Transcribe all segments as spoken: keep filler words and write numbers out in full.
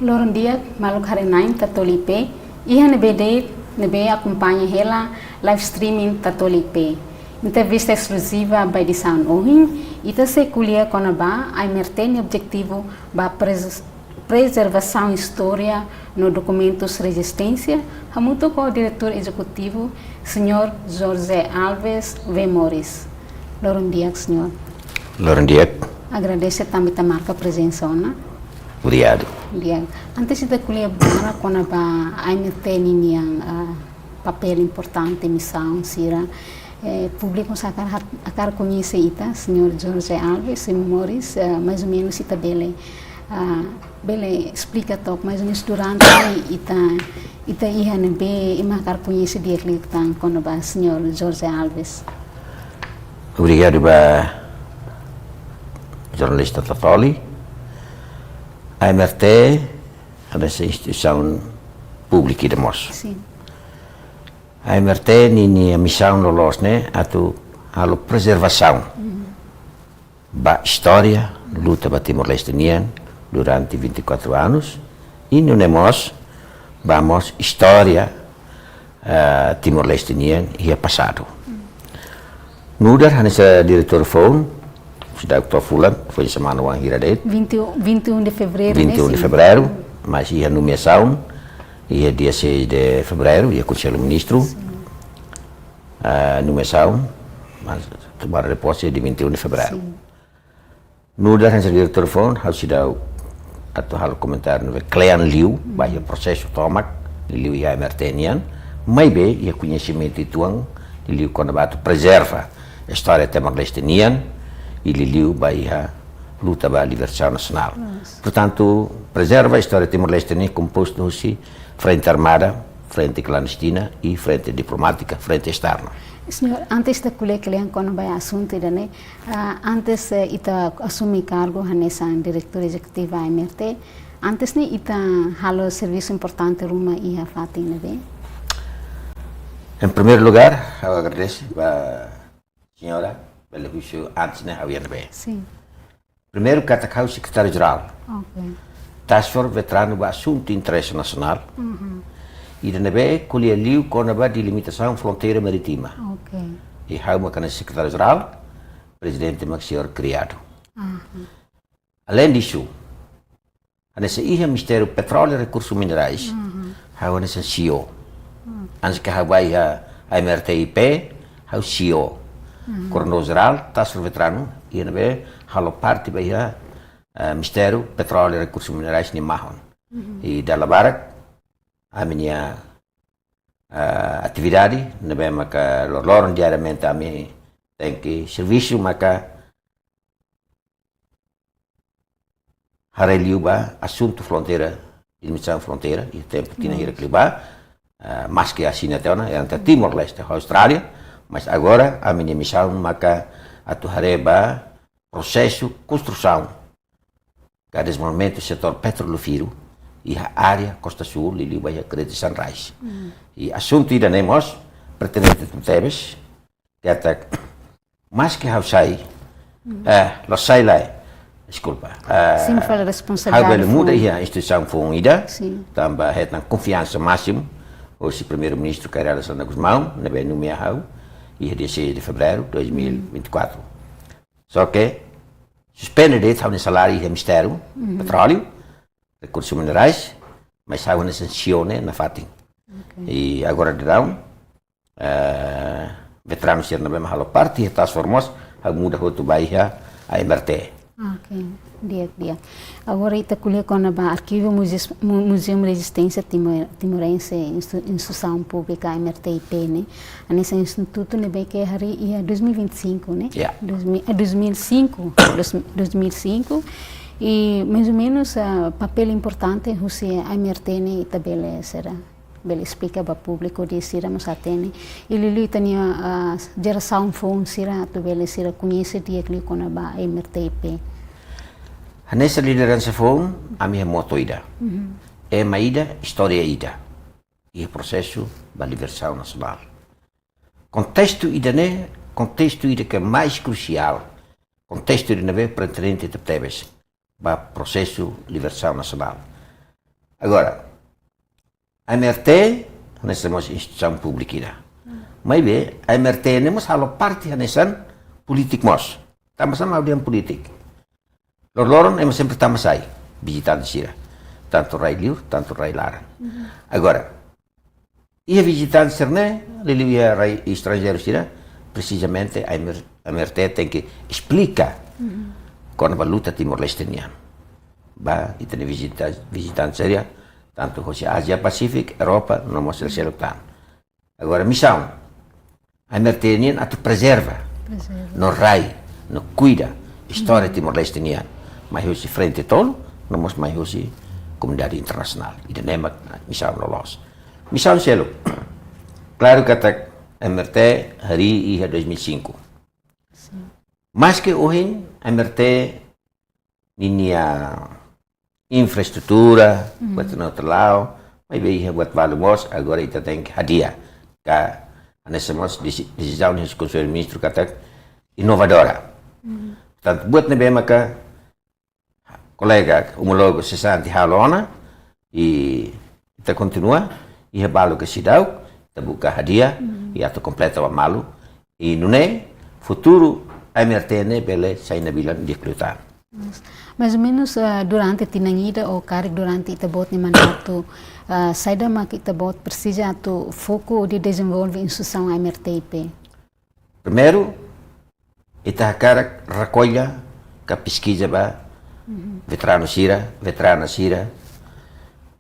Loron di'ak, maluk haree-na'in Tatoli I P, iha ne'ebé de'it ne'ebé akompaña hela live streaming Tatoli I P. Entrevista eskluziva ba edisaun ohin, ita sei ko'alia kona-ba A M R T nia objetivu ba prez-, prezervasaun istória no dokumentus rezisténsia, hamutuk ho Diretór Ezekutivu, Señór José Alves V. Moris. Loron di'ak, Señór. Loron di'ak. Agradese tanba ita marka prezensa ona. Obrigadu. Di'ak. Antes ita ko'alia barak kona-ba A M R T ninian, ah, papél importante, misaun sira, eh, públiku hakarak, hakarak koñese ita, Señór José Alves V. Moris, eh, mais ou menus ita bele, ah, bele esplika took, mais ou menus durante ne'e ita, ita iha ne'ebé, ema hakarak koñese di'ak liután kona-ba Señór José Alves. Obrigadu ba jornalista Tatoli. A M R T hanesan instituisaun públika ida mós. Sin. A M R T ninia misaun loloos ne'e atu halo prezervasaun ba istória luta ba Timor-Leste nian durante vinte e quatro anos, i nune'e mós ba mós istória, eh, Timor-Leste nian iha pasadu. Nu'udar hanesan diretór foun, seidauk to'o fulan, foin semana oan hira de'it. Vinte, vinte e um de fevereiro, vinte e um de fevereiro, mas iha nomeasaun iha dia seis de fevereiro, iha Konsellu Ministru. Sin. Ah, nomeasaun, mas tomada de posse dia vinte e um de fevereiro. Sin. Nu'udar hanesan diretór foun, ha'u seidauk atu halo komentáriu ne'ebé kle'an liu ba iha prosesu tomak, liuliu iha A M R T nian, maibé iha koñesimentu uitoan, liuliu kona-ba atu prezerva istória Timor-Leste nian, i liuliu ba iha luta ba libertasaun nasionál. Portantu, prezerva istória Timor-Leste nian kompostu husi frente armada, frente klandestina i frente diplomátika, frente esterna. Señór, antes ita ko'alia kle'an kona-ba asuntu ida-ne'e, ah, antes, eh, ita asume kargu hanesan diretór ezekutivu A M R T, antes ne'e ita halo servisu importante ruma iha fatin ne'ebé? Em primeiro lugar, ha'u agradese ba señora, bele husu antes ne'e ha'u iha ne'ebé. Sin. Primeiru, katak ha'u sekretáriu jerál. Ok. Task Force Veteranu ba Asuntu Interese Nasionál. Ida ne'ebé ko'alia liu kona-ba delimitasaun fronteira marítima. Ok. I ha'u maka hanesan sekretáriu jerál, prezidente maka señór Criado. Aha. Além disso, hanesan iha Ministériu Petróleu i Rekursu Minerais, ha'u hanesan C E O. Antes ke ha'u ba iha A M R T I P, ha'u C E O. Koordenadór Jerál Task Force Veteranu, iha ne'ebé halo parte ba iha, eh, Ministériu Petróleu i Rekursu Minerais nia mahon. I dala barak, ami-nia, eh, atividade ne'ebé maka loroloron diariamente ami tenke servisu maka haree liu ba asuntu fronteira, delimitasaun fronteira, iha tempu tinan hirak liubá, eh, maske asina tiha ona, entre Timor-Leste ho Austrália, mas agora ami-nia misaun maka atu haree ba prosesu konstrusaun ka dezenvolvimentu setór petrolíferu iha área Kosta Súl, liuliu ba iha Greater Sunrise. I asuntu ida-ne'e mós pertinente tebes, katak maske ha'u sai, eh, la'ós sai lai, deskulpa. Eh, Sin, fala ha'u bele responsabilidade muda foun. Iha instituisaun foun ida, Sin. Tanba hetan konfiansa másimu hosi Primeiru-Ministru Kay Rala Xanana Gusmão, ne'ebé nomeia ha'u iha dia seis de fevereiro de dois mil e vinte e quatro. Só ke suspende de'it ha'u-nia saláriu iha Ministériu Petróleu, Rekursu Minerais, mas ha'u hanesan C E O ne'e nafatin. Ok. I agora daudaun, eh, veteranu sira ne'ebé mak halo parte iha Task Force mós, ha'u muda hotu ba iha A M R T. Ok, di'ak, di'ak. Agora ita ko'alia kona-ba Arkivu Muze-, Mu-, Muzeu Rezisténsia Timor-, Timorense, Instu-, Instituisaun Públika, A M R T I P ne'e. Hanesan institutu ne'ebé ke harii iha dois mil e vinte e cinco, ne'e? Ya. Dois mil, eh, dois mil e cinco, dois, dois mil e cinco. I mais ou menus, ah, papél importante husi A M R T ne'e ita bele sira, bele esplika ba públiku di sira mós hatene. I liuliu ita-nia, ah, jerasaun foun sira atu bele sira koñese di'ak liu kona-ba A M R T I P. Hanesan lideransa foun, ami iha moto ida. Ema ida, istória ida. Iha prosesu ba libertasaun nasionál. Kontestu ida-ne'e, kontestu ida ke mais krusiál. Kontestu ida ne'ebé pertinente tebetebes ba prosesu libertasaun nasionál. Agora, A M R T, hanesan mós instituisaun públika ida. Maibé, A M R T ne'e mós halo parte hanesan polítiku mós. Tanba sá mak ha'u dehan polítiku? Loroloron, ema sempre tama sai, vizitante sira. Tantu rai-liur, tantu rai-laran. Agora, iha vizitante sira-ne'e, liuliu iha rai estranjeiru sira, presizamente A M R, A M R T tenke esplika kona-ba luta Timor-Leste nian ba ita-nia vizita-, vizitante sira, tantu hosi Ázia Pasífiku, Europa, no mós sira seluk tan. Agora, misaun A M R T nian atu prezerva, Prezerva. no rai, no kuida istória Timor-Leste nian. Mai hosi frente tolu, no mós mai hosi komunidade internasionál. Ida-ne'e mak misaun loloos. Misaun seluk. Klaru katak A M R T harii iha dois mil e cinco. Sin. Maske ohin A M R T ninia infraestrutura, buat no telao, maibé iha buat balu mós, agora ita tenke hadi'a. Ka, hanesan mós desi-, desizaun husi Konsellu Ministru katak inovadora. Portantu, buat ne'ebé maka kolega, omológu, sesante halo ona, i ita kontinua, iha balu ke seidauk, ita buka hadi'a, i atu kompleta ba malu, i nune'e futuru A M R T ne'e bele sai nabilan di'ak liután. Mas, mais ou menos, ah, durante tinan ida, ou karik durante ita-boot nia mandatu, ah, saida mak ita-boot presiza atu foku hodi dezenvolve instituisaun A M R T I P? Primeiru, ita hakarak rekolla ka peskiza ba veteranu sira, veterana sira,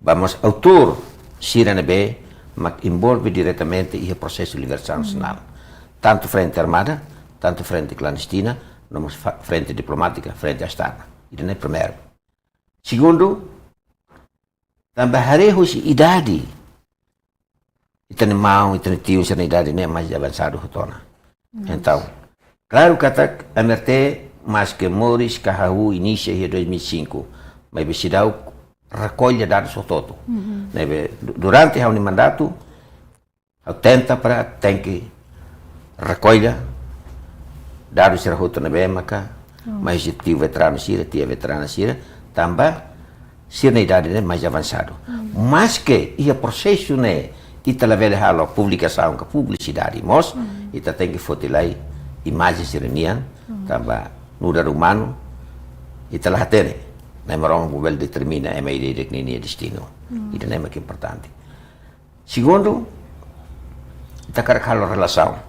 ba mós autór sira ne'ebé mak envolve diretamente iha prosesu libertasaun nasionál. Tantu frente armada, tantu frente klandestina, no mós fa-, frente diplomátika, frente esterna. Ida-ne'e primeiru. Segundu, tanba haree husi idade, ita-nia maun, ita-nia tiu, sira-nia idade ne'e mais avansadu hotu ona. Entaun, klaru katak A M R T, maske moris ka hahú inisia iha dois mil e cinco, maibé seidauk rekolla dadus hotu-hotu. Ne'ebé du-, durante ha'u-nia mandatu, ha'u tenta para tenke rekolla dadus sira hotu ne'ebé maka, mais tiu veteranu sira, tia veterana sira, tanba sira-nia idade ne'e mais avansadu. Maske iha prosesu ne'e ita labele halo publikasaun ka publisidade mós, ita tenke foti lai imajen sira-nian, tanba nu'udar umanu, ita la hatene. Na'i Maromak mak bele determina ema ida-idak ninia destinu. Ida-ne'e mak importante. Segundu, ita hakarak halo relasaun.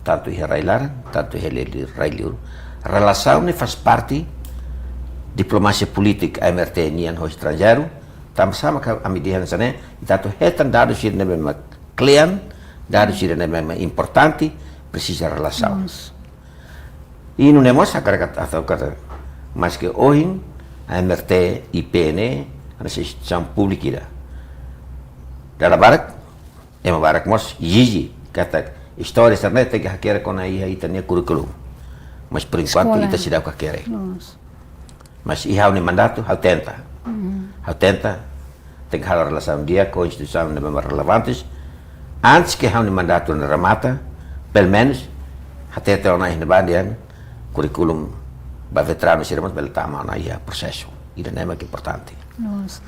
Tantu iha rai-laran, tantu iha rai-liur. Relasaun ne'e faz parte diplomasia polítika A M R T nian ho estranjeiru, tanba sá mak ami dehan hanesan ne'e, ita atu hetan dadus sira ne'ebé mak kle'an, dadus sira ne'ebé mak importante, presiza relasaun. I nune'e mós hakarak atu hato'o katak, maske ohin A M R T I P ne'e hanesan instituisaun públika ida. Dala barak, ema barak mós ezije katak istória sira-ne'e tenke hakerek ona iha ita-nia kurríkulu. Mas por enquanto ita seidauk hakerek. Mas iha ha'u-nia mandatu, ha'u tenta. Ha'u tenta, tenke halo relasaun di'ak ho instituisaun ne'ebé mak relevantes. Antes ke ha'u-nia mandatu ne'e remata, pelumenus, hatete ona iha ne'ebá dehan, kurríkulu ba veteranu sira mós bele tama ona iha prosesu. Ida-ne'e mak importante. Loos.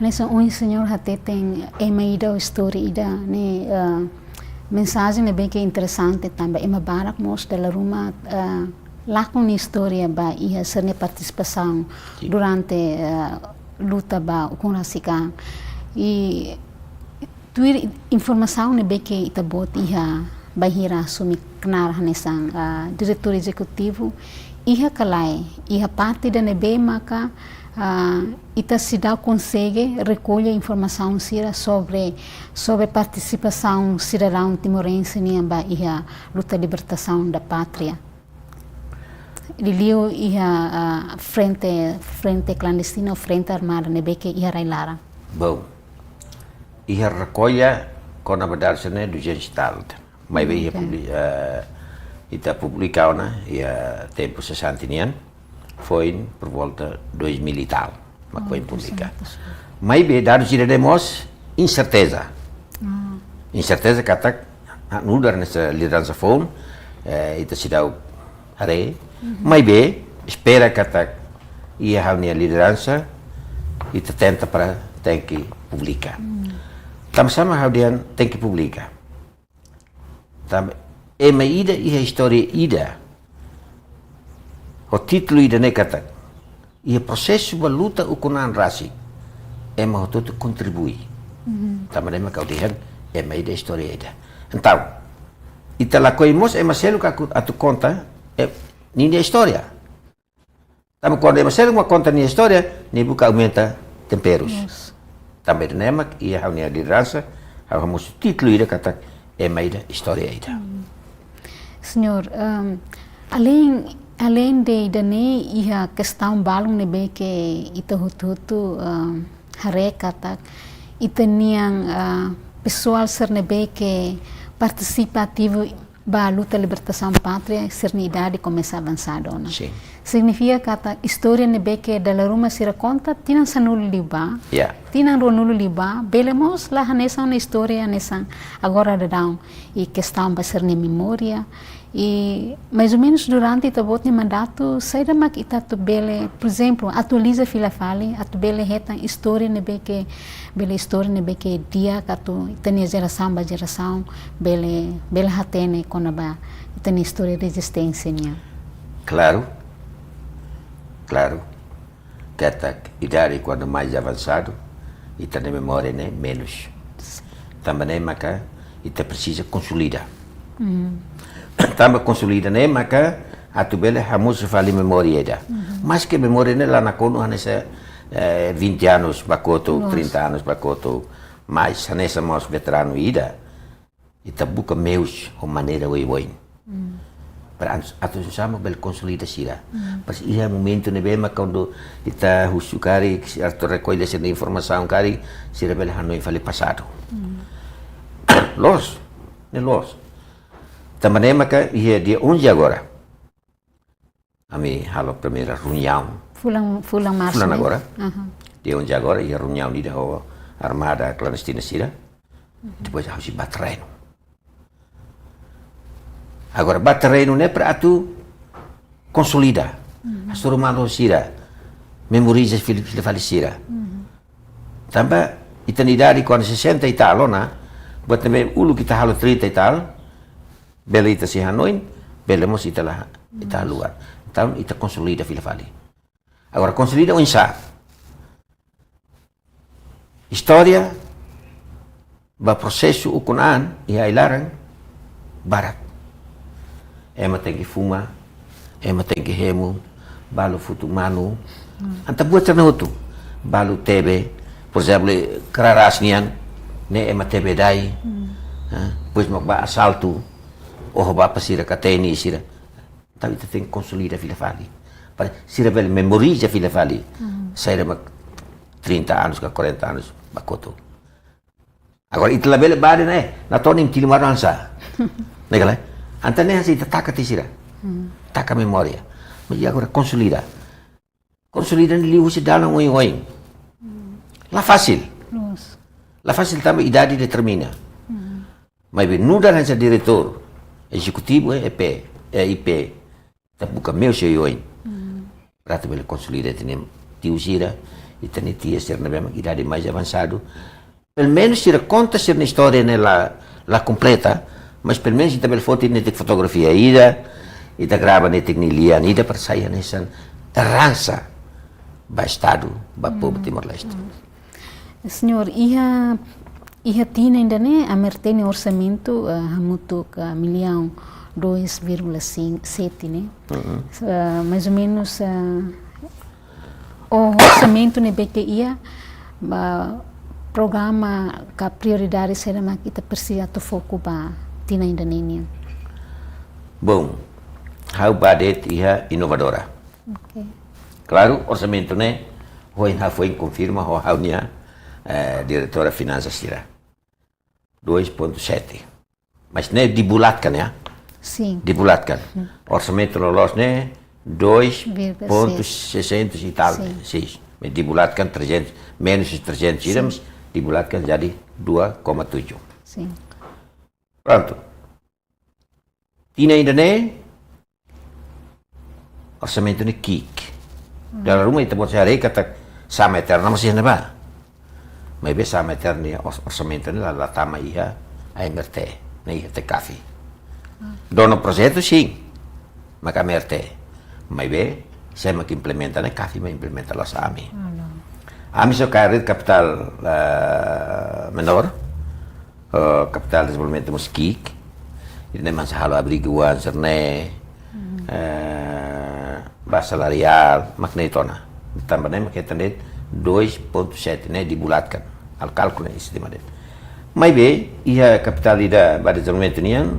Hanesan ohin señór hateten ema ida ou istória ida ne'e, eh, mensajen ne'ebé ke interesante tanba ema barak mós dala ruma, eh, lakon nia istória ba iha sira-nia partisipasaun durante, eh, luta ba ukun rasik an. I tuir informasaun ne'ebé ke ita-boot iha bainhira asumi knaar hanesan, ah, diretór ezekutivu, iha ka lae, iha parte ida ne'ebé maka, ah, ita seidauk konsege rekolla informasaun sira sobre, sobre partisipasaun sidadaun timorense nian ba iha luta libertasaun da pátria. Liuliu iha, ah, frente, frente klandestina ou frente armada ne'ebé ke iha rai-laran. Bom, iha rekolla kona-ba dadus ne'e duzentos e tal. Maibé iha publi-, eh, ita publika ona iha tempu sesante nian, foin por volta dois mil e tal, mak foin publika. Maibé dadus sira-ne'e mós inserteza. Inserteza katak, ah, nu'udar hanesan lideransa foun, eh, ita seidauk haree. Maibé, espera katak iha ha'u-nia lideransa, ita tenta para tenke publika. Tanba sá mak ha'u dehan tenke publika? Tanba ema ida iha istória ida ho títulu ida ne'e katak iha prosesu ba luta ukun-an rasik, ema hotu-hotu kontribui. Tanba ne'e mak ha'u dehan ema ida istória ida. Entaun, ita lakohi mós ema seluk atu, atu konta, eh, ninia istória. Tanba kuandu ema seluk mak konta nia istória, nia buka aumenta temperus. Yes. Tanba ida-ne'e mak iha ha'u-nia lideransa, ha'u hamosu títulu ida katak ema ida istória ida. Señór, ehm, alein, aleinde ida-ne'e iha kestaun balun ne'ebé ke ita hotu-hotu, ehm, haree katak ita-nian, eh, pesoál sira ne'ebé ke partisipa ativu ba luta libertasaun pátria, sira-nia idade komesa avansadu ona. Sin. Signifika katak istória ne'ebé ke dala ruma sira konta, tinan sanulu liubá, Ya. tinan ruanulu liubá, bele mós la hanesan ona istória hanesan agora daudaun. I kestaun ba sira-nia memória. I mais ou menus durante ita-boot nia mandatu, saida mak ita atu bele, por ezemplu, atualiza fila fali, atu bele hetan istória ne'ebé ke, bele istória ne'ebé ke di'ak atu ita-nia jerasaun ba jerasaun bele, bele hatene kona-ba ita-nia istória rezisténsia nian. Klaru. Klaru. Katak idade kuandu mais avansadu, ita-nia memória ne'e menus. Tanba ne'e maka ita presiza konsolida. Tanba konsolida ne'e maka atu bele hamosu fali memória ida. Maske memória ne'e la nakonu hanesan, eh, vinte anos ba kotuk, Nos. trinta anos ba kotuk, mais hanesan mós veteranu ida. Ita buka meius ho maneira oioin. Para atu, atu sama bele konsolida sira. Para iha momentu ne'ebé mak kuandu ita husu karik, atu rekolla sira-nia informasaun karik, sira bele hanoin fali pasadu. Loos, ne'e loos. Tanba ne'e maka iha dia onze agora. Ami halo primeira reuniaun. Fulan, fulan marsu, Fulan ne'e? agora. Aha. Dia onze agora, iha reuniaun ida ho armada klandestina sira. Depois ha'u sei ba terrenu. Agora ba terrenu ne'e para atu konsolida. Hasoru malu sira. Memoriza fil-, fila fali sira. Tanba ita-nia idade kuandu sessenta e tal ona, buat ne'ebé uluk ita halo trinta e tal, bele ita sei hanoin, bele mós ita la, ita haluha. Entaun, ita konsolida fila fali. Agora, konsolida oinsá? Istória ba prosesu ukun-an iha ai-laran barak. Ema tenke fuma, ema tenke hemu, balu futu manu. Entaun buat sira-ne'e hotu. Balu tebe, por ezemplu, Kraras nian, ne'e ema tebe dai. Ha? Depois mak ba asaltu, oho ba apa sira, kateni sira. Entaun ita tenke konsolida fila fali. Para sira bele memoriza fila fali. Saida mak trinta anos ka quarenta anos ba kotuk. Agora ita labele ba dehan ne'e, na toni tili maran sa. Ne'e ka lae? Entaun ne'e hanesan ita taka tiha sira. Taka memória. Mas agora konsolida. Konsolida ne'e liuhusi dalan oioin. La fasil. Loos. La fasil tanba idade determina. Maibé nu'udar hanesan diretór ezekutivu, eh, E P, eh, I P, ita buka meius oioin. Para atu bele konsolida ita-nia tiu sira, ita-nia tia sira ne'ebé mak idade mais avansadu. Pelumenus sira konta sira-nia istória ne'e la, la kompleta, mas pelumenus ita bele foti netik fotografia ida, ita grava netik nia lian ida para sai hanesan eransa ba Estadu, ba povu Timor-Leste. Señór, iha, iha tinan ida-ne'e, AMRT nia orsamentu, eh, hamutuk, eh, millaun dois vírgula sete, ne'e? Eh, mais ou menus, eh, o orsamentu ne'ebé ke iha, ba programa ka prioridade saida mak ita presiza atu foku ba tinan ida-ne'e nian? Bom, ha'u ba de'it iha inovadora. Ok. Klaru, orsamentu ne'e, ohin ha'u foin konfirma ho ha'u-nia, eh, diretora finansas sira. Dois ponto sete. Mas ne'e dibulatkan, ya? Sin. Dibulatkan. Orsamentu loloos ne'e dois ponto seiscentos e tal. Sin. Seis. Mas dibulatkan trezentos, menus trezentos ida, sin, mas dibulatkan jadi dua koma tujuh. Sin. Prontu. Tinan ida-ne'e, orsamentu ne'e ki'ik. Dala ruma ita-boot sei haree katak Sama Eterna mós iha ne'ebá. Maibé Sama Eterna nia ors-, orsamentu ne'e la, la tama iha A M R T, nein iha T K F. Donu projetu sin, mak A M R T. Maibé sé mak implementa ne'e, K F mak implementa, la'ós ami. Ami só kaer de'it kapitál, eh, menór, eh, kapitál dezenvolvimentu mós ki'ik. Ida-ne'e mak sei halo abrigu oan sira-ne'e, eh, base salariál, mak ne'e tiha ona. Tanba ne'e mak hetan de'it dois ponto sete ne'e dibulatkan. Halo kálkulu ne'e, estima de'it. Maibé iha kapitál ida ba dezenvolvimentu nian,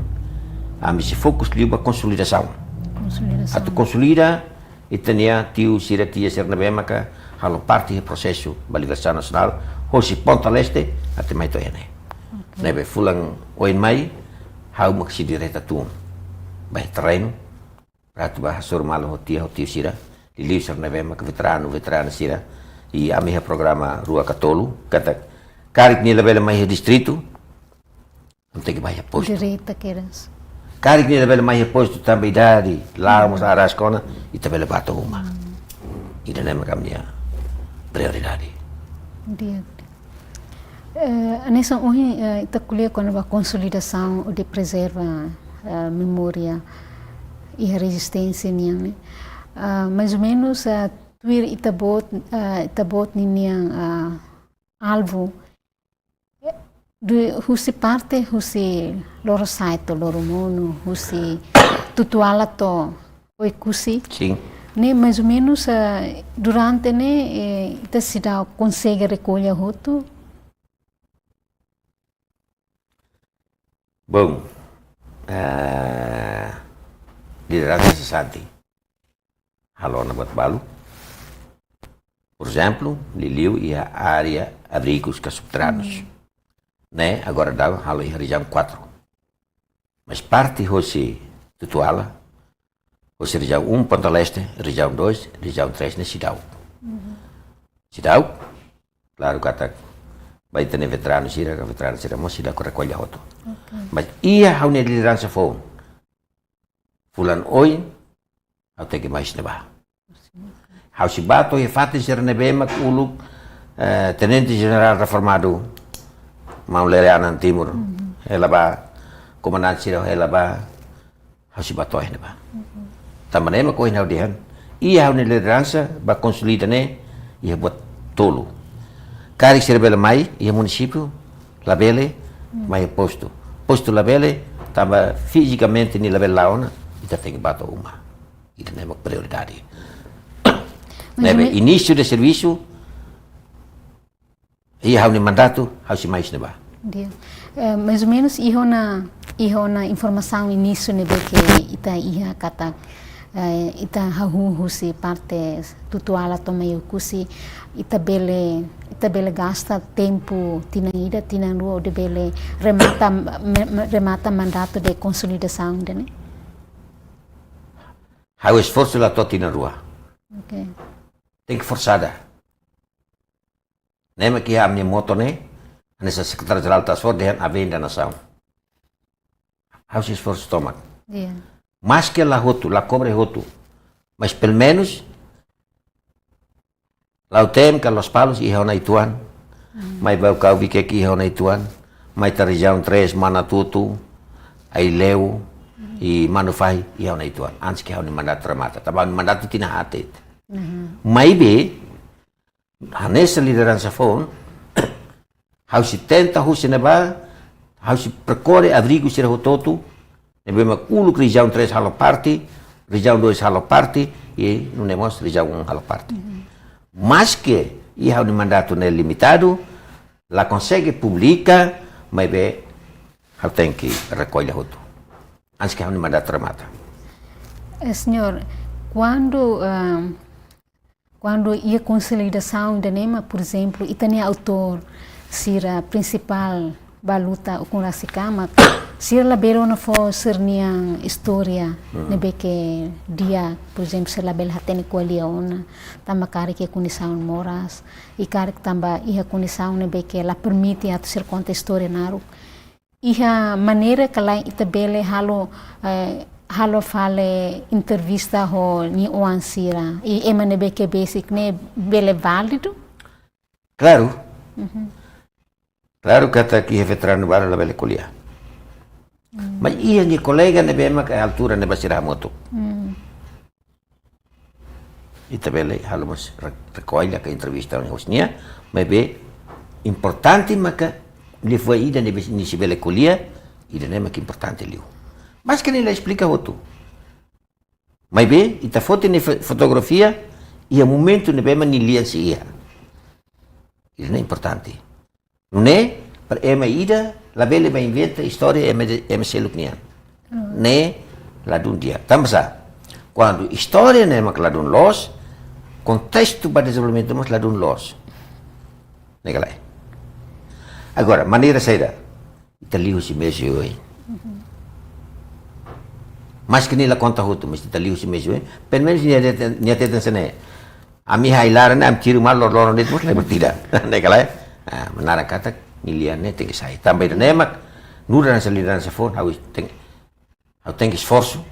ami sei fokus liu ba konsolidasaun. Konsolidasaun. Atu konsolida ita-nia tiu sira, tia sira ne'ebé maka halo parte iha prosesu ba libertasaun nasionál, hosi Ponta Leste até mai to'o iha ne'e. Oke. Ne'ebé fulan oin mai, ha'u mak sei direta tun ba terrenu, para atu ba hasoru malu ho tia, ho tiu sira, liuliu sira ne'ebé maka veteranu, veterana sira, i ami iha programa rua ka tolu, katak karik nia labele mai iha distritu, ami tenke ba iha postu. Direta kedas. Karik nia labele mai iha postu tanba idade, la'o mós aras ona, ita bele ba to'o uma. Ida-ne'e mak ami-nia prioridade. Di'ak. Eh, hanesan ohin, eh, ita ko'alia kona-ba konsolidasaun hodi prezerva, eh, memória iha rezisténsia nian ne'e. Ah, mais ou menos, ah, tuir ita-boot, ah, ita-boot ninian, ah, alvu, husi parte, husi Lorosa'e to'o Loromonu, husi Tutuala to'o Oekusi. Sin. Ne'e, mais ou menos, eh, durante ne'e, eh, ita seidauk konsege rekolla hotu? Bom, eh, lideransa sesante halo ona buat balu. Por ezemplu, liuliu iha área abrigus ka subterrâneus. Ne'e, agora daudaun halo iha rejiaun quatro. Mas parte hosi Tutuala, hosi rejiaun um Ponta Leste, rejiaun dois, rejiaun três ne'e seidauk. Seidauk, klaru katak ba ita-nia veteranu sira, ka veterana sira mós seidauk rekolla hotu. Oke. Mas iha ha'u-nia lideransa foun, fulan oin, ha'u tenke mai iha ne'ebá. Ha'u sei ba to'o iha fatin sira ne'ebé mak uluk, eh, Tenente Jenerál reformadu, maun Lere Anan Timur, hela ba, komandante sira hela ba, ha'u sei ba to'o iha ne'ebá. Tanba ne'e mak ohin ha'u dehan, iha ha'u-nia lideransa ba konsolida ne'e, iha buat tolu. Karik sira bele mai iha munisípiu, labele, mai iha postu. Postu labele, tanba fizikamente nia labele la'o ona, ita tenke ba to'o uma. Ida-ne'e mak prioridade. Mas ne'ebé, imi- inísiu de servisu, iha ha'u-nia mandatu, ha'u sei mai iha ne'ebá. Di'ak. Eh, mais ou menos, iha ona, iha ona informasaun inísiu ne'ebé ke ita iha katak, eh, ita hahú husi parte Tutuala to'o mai Oekusi, ita bele, ita bele gasta tempu tinan ida, tinan rua, hodi bele remata, me-, me-, remata mandatu de konsolidasaun ida-ne'e? Ha'u esforsu la to'o tinan rua. Oke. Tenke forsada. Ne'e mak iha ami-nia moto ne'e, hanesan Sekretáriu Jerál Task Force dehan, a venda nasaun. Ha'u sei esforsu tomak. Iya. Maske la hotu, la kobre hotu. Mas pelumenus, Lautém ka Lospalos iha ona uitoan. Mai Baucau, Viqueque iha ona uitoan. Mai iha rejiaun três, Manatuto, Aileu, i Manufahi iha ona uitoan. Antes ke ha'u-nia mandatu remata. Tanba ha'u-nia mandatu tinan haat de'it. Maibé, hanesan lideransa foun, ha'u sei tenta husi ne'ebá, ha'u sei perkore abrigu sira hotu-hotu, ne'ebé mak uluk rejiaun três halo parte, rejiaun dois halo parte, i nune'e mós rejiaun um halo parte. Maske iha ha'u-nia mandatu ne'e limitadu, la konsege publika, maibé ha'u tenke rekolla hotu. Antes ke ha'u-nia mandatu remata. Eh, señór, kuandu, ah, kuandu iha konsolidasaun ida-ne'e mak, por ezemplu, ita-nia autór sira prinsipál ba luta ukun rasik an mak, sira labele ona fó sira-nian istória ne'ebé ke di'ak, por ezemplu, sira labele hatene ko'alia ona, tanba karik iha kondisaun moras, i karik tanba iha kondisaun ne'ebé ke la permite atu sira konta istória naruk. Iha maneira ka lae ita bele halo, eh, halo fali entrevista ho nia oan sira. I ema ne'ebé ke besik ne'e bele válidu? Klaru. Klaru katak iha veteranu barak labele ko'alia. Mas iha nia kolega ne'ebé mak altura ne'ebá sira hamutuk. Ita bele halo mós re-, rekolla ka entrevista husi nia, maibé importante maka liafuan ida ne'ebé nia sei bele ko'alia, ida-ne'e mak importante liu. Maske nia la esplika hotu. Maibé, ita foti nia fo-, fotografia, iha momentu ne'ebé mak nia lian sei iha. Ida-ne'e importante. Ne'e, para ema ida, labele bá inventa istória ema de-, ema seluk nian. Ne'e, ladún di'ak. Tanba sá? Kuandu istória ne'e mak ladún loos, kontestu ba dezenvolvimentu mós ladún loos. Ne'e ka lae? Agora, maneira saida? Ita liu husi meius oioin. Maske nia la konta hotu, mas ita liu husi meius oioin. Pelumenus nia hateten, nia hateten hanesan ne'e: ami iha ai-laran ne'e, ami tiru malu, loroloron de'it mós la bertida. Ne'e ka lae? Ah, naran katak nia lian ne'e tenke sai. Tanba ida-ne'e mak, nu'udar hanesan lideransa foun, ha'u tenke, ha'u tenke esforsu,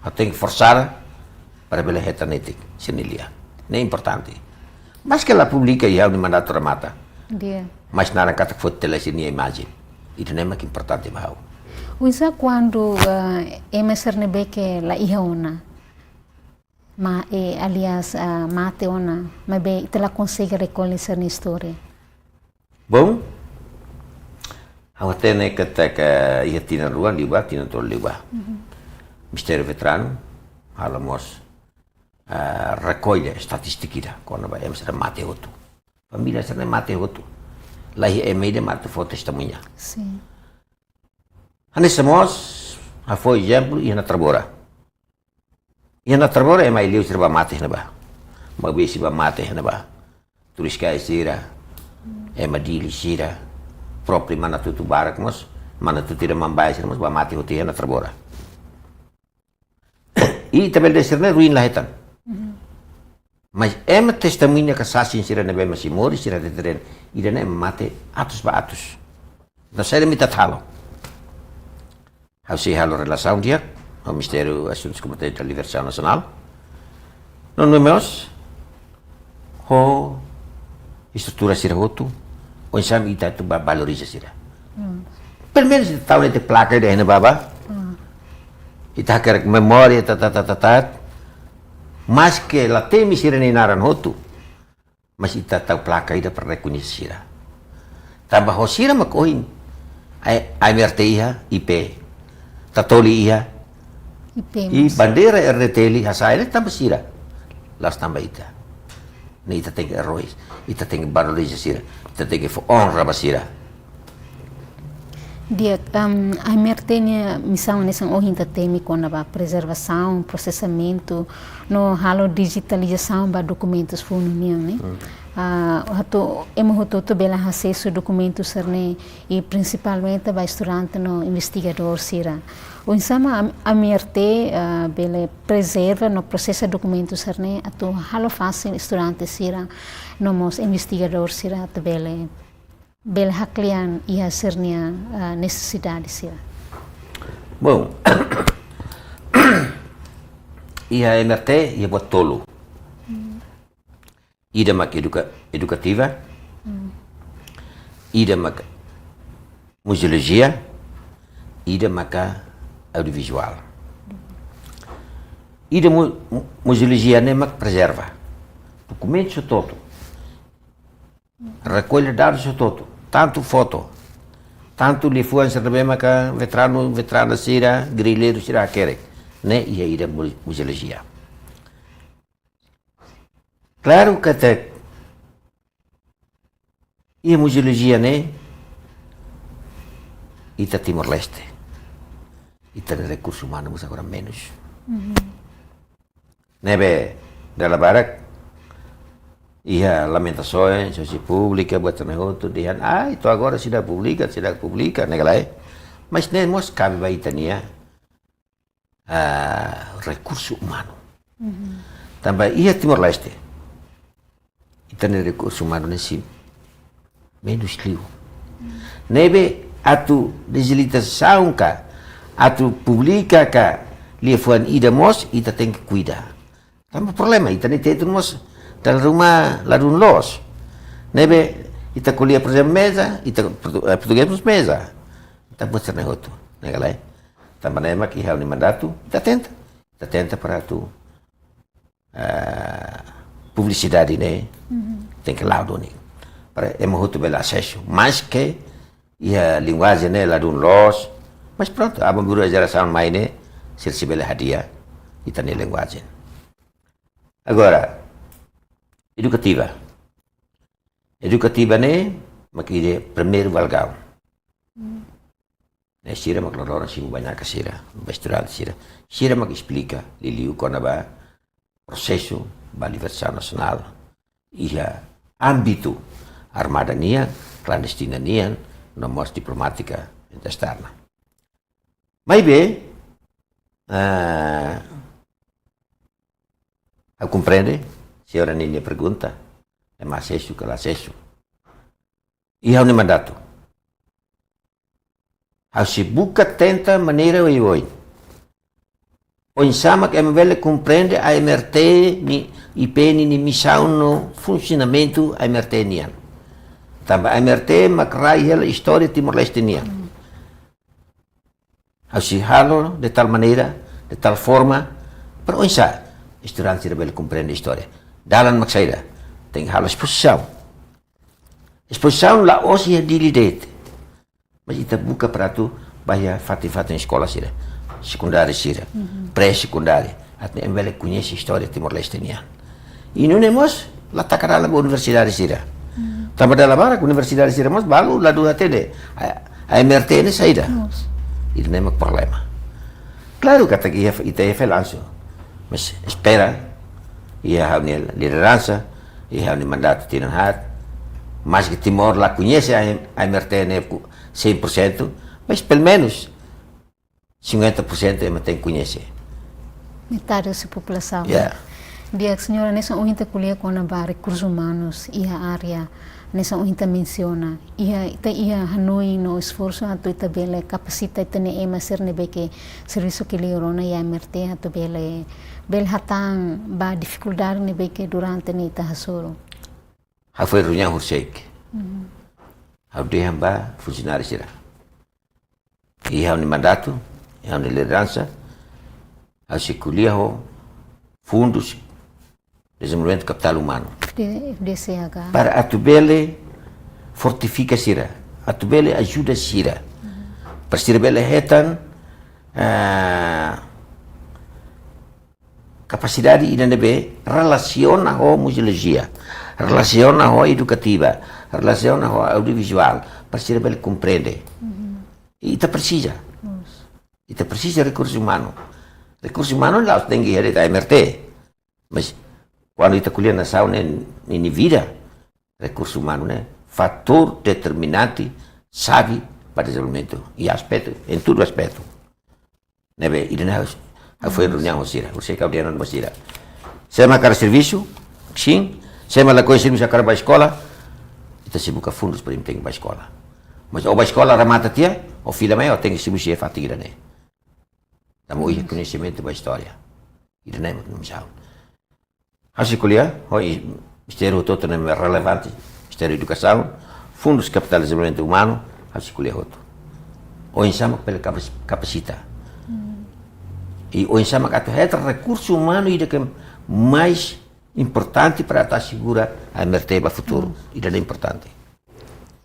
ha'u tenke forsada, para bele hetan netik sira-nia lian. Ne'e importante. Maske la publika iha ha'u-nia mandatu remata. Di'ak. Mas naran katak foti tiha lai sira-nia imajen. Ida-ne'e mak importante ba ha'u. Oinsá kuandu, eh, ema sira ne'ebé ke la iha ona? Ma, eh, aliás, ah, mate ona, maibé ita la konsege rekolla sira-nia istória. Bom, ha'u hatene katak iha tinan rua liubá, tinan tolu liubá. Ministériu Veteranu halo mós, ah, rekolla estatístika ida kona-ba ema sira mate hotu. Família sira mate hotu. La iha ema ida mak atu fó testemuña. Sin. Hanesan mós, ha'u fó ezemplu iha Natrabora. Iha Natrabora ema Aileu sira bá mate iha ne'ebá. Mabesi bá mate iha ne'ebá. Turis kai sira, ema Dili sira, própriu Manatutu barak mós, Manatutu ida Mambae sira mós bá mate hotu iha Natrabora. I ita bele dehan sira-ne'e ruin la hetan. Mas ema testemuña ka sasin sira ne'ebé mak sei moris, sira hateten: ida-ne'e mate atus ba atus. Entaun saida mak ita atu halo? Ha'u sei halo relasaun di'ak ho Ministériu Asuntus Komunidade Libertasaun Nasionál. No, no mós, ho estrutura sira hotu, oinsá mak ita atu ba valoriza sira. Pelumenus ita tau netik plaka ida iha ne'ebá. Ita hakerek memória, ta, ta, ta, ta, ta. Maske la temi sira-nia naran hotu, mas ita tau plaka ida para rekoñese sira. Tanba ho sira mak ohin, ai, A M R T iha, I P, Tatoli iha, I P i mós. Bandeira R D T L hasai ne'e tanba sira. La'ós tanba ita. Ne'e ita tenke heróis, ita tenke valoriza sira, ita tenke fó onra ba sira. Di'ak, am, A M R T nia misaun hanesan ohin ita temi kona-ba prezervasaun, prosesamentu, no halo dijitalizasaun ba dokumentus funu nian, ne'e? Ah, atu ema hotu-hotu bele asesu dokumentus sira-ne'e, i prinsipalmente ba estudante no investigadór sira. Oinsá mak A M R T, ah, bele prezerva no prosesa dokumentus sira-ne'e atu halo fasil estudante sira, no mós investigadór sira atu bele, bele haklean iha sira-nia, ah, nesesidade sira. Bom, iha A M R T iha buat tolu. Ida mak eduka-, edukativa, ida mak muzeolojia, ida mak audiovizuál. Ida mu-, mu-, muzeolojia ne'e mak prezerva dokumentus hotu-hotu. Rekolla dadus hotu-hotu, tantu foto, tantu liafuan sira ne'ebé maka veteranu, veterana sira, gerrilleiru sira hakerek. Ne'e iha ida mu-, muzeolojia. Klaru katak iha muzeolojia ne'e, ita Timor-Leste, ita-nia rekursu umanu mós agora menus. Ne'ebé dala barak iha lamentasaun, sosiedade públika, buat ne'e hotu dehan, ah, ita agora seidauk publika, seidauk publika, ne'e ka lae. Mas ne'e mós kabe ba ita-nia, ah, rekursu umanu. Tanba iha Timor-Leste, ita-nia rekursu umanu ne'e sei menus liu. Ne'ebé atu dijitalizasaun ka, atu publika ka, liafuan ida mós, ita tenke kuida. Tanba problema, ita-nia tetun mós dala ruma ladún loos. Ne'ebé Ita ko'alia, por ezemplu, meza, ita portu-, eh, portugés mós meza. Ita buat sira-ne'e hotu, ne'e ka lae? Tanba ne'e mak iha ha'u-nia mandatu, ita tenta. Ita tenta para atu, eh, publisidade ne'e, tenke la'o duni. Para ema hotu bele asesu. Maske iha linguajen ne'e ladún loos. Mas prontu, aban-bainrua jerasaun mai ne'e, sira sei bele hadi'a ita-nia linguajen. Agora, edukativa. Edukativa ne'e mak ida primeiru balgaun. Ne'e sira mak loroloron simu bainaka sira, ba estudante sira. Sira mak esplika liuliu kona-ba prosesu ba libertasaun nasionál iha ámbitu armada nian, klandestina nian, no mós diplomátika, esterna. Maibé, eh, ha'u komprende señora ninia pergunta, ema asesu ka la asesu. Iha ha'u-nia mandatu, ha'u sei buka tenta maneira oioin. Oinsá mak ema bele komprende AMRT nia, I P N nia misaun no funsionamentu AMRT nian. Tanba AMRT mak rai hela istória Timor-Leste nian. Ha'u sei halo de tal maneira, de tal forma, para oinsá estudante sira bele komprende istória. Dalan mak saida, tenke halo espozisaun. Espozisaun la'ós iha Dili de'it. Mas ita buka para atu ba iha fatin-fatin eskola sira, sekundáriu sira, pré-sekundáriu, atu ema bele koñese istória Timor-Leste nian. I nune'e mós la taka dalan ba universidade sira. Tanba dala barak universidade sira mós balu ladún hatene A-, AMRT ne'e saida. Mós. Ida-ne'e mak problema. Klaru katak iha, ita iha felansu. Mas espera, iha ha'u-nia lideransa, iha ha'u-nia mandatu tinan haat, maske Timor la koñese A-, AMRT ne'e ku-, cem por cento, mas pelumenus cinquenta por cento ema tenke koñese. Metade husi populasaun. Ya. Di'ak, señora, hanesan ohin ita ko'alia kona-ba rekursus umanus iha área, hanesan ohin ita mensiona. Iha, ita iha hanoin no esforsu atu ita bele kapasita ita-nia ema sira ne'ebé ke servisu ke liu rona iha AMRT atu bele, bele hatán ba difikuldade ne'ebé ke durante ne'e ita hasoru. Ha'u foin reuniaun horiseik. Ha'u dehan ba funsionáriu sira. Iha ha'u-nia mandatu, iha ha'u-nia lideransa, ha'u sei ko'alia ho Fundu Dezenvolvimentu Kapitál Umanu. F D, F D C H. Para atu bele fortifika sira, atu bele ajuda sira. Para sira bele hetan, ah, kapasidade ida ne'ebé relasiona ho museolojia, relasiona ho edukativa, relasiona ho audiovizuál, para sira bele komprende. Ita presiza. Ita presiza rekursu umanu. Rekursu umanu la'ós tenke iha de'it AMRT. Mas kuandu ita ko'alia nasaun ne'e, ne'e, ne'e vida, rekursu umanu ne'e fatór determinante, xave ba dezenvolvimentu iha aspetu, em tudo aspecto. Ne'ebé, ida-ne'e ha'u, ha'u foin reuniaun ho sira, ha'u sei kau dia non ba sira. Se ema hakarak servisu, sin, se ema lakohi servisu hakarak ba eskola, ita sei buka fundus para ema tenke ba eskola. Mas ó ba eskola remata tiha, ó fila mai, ó tenke servisu iha fatin ida-ne'e. Tanba ó iha koñesimentu ba istória. Ida-ne'e mak misaun. Ha'u sei ko'alia ho i-, ministériu hotu-hotu ne'ebé relevante, Ministériu Edukasaun, Fundus Kapitál Dezenvolvimentu Umanu, ha'u sei ko'alia hotu. Oinsá mak bele kapas-, kapasita. I oinsá mak atu hetan rekursu umanu ida ke mais importante para atu asegura AMRT ba futuru. Ida-ne'e importante.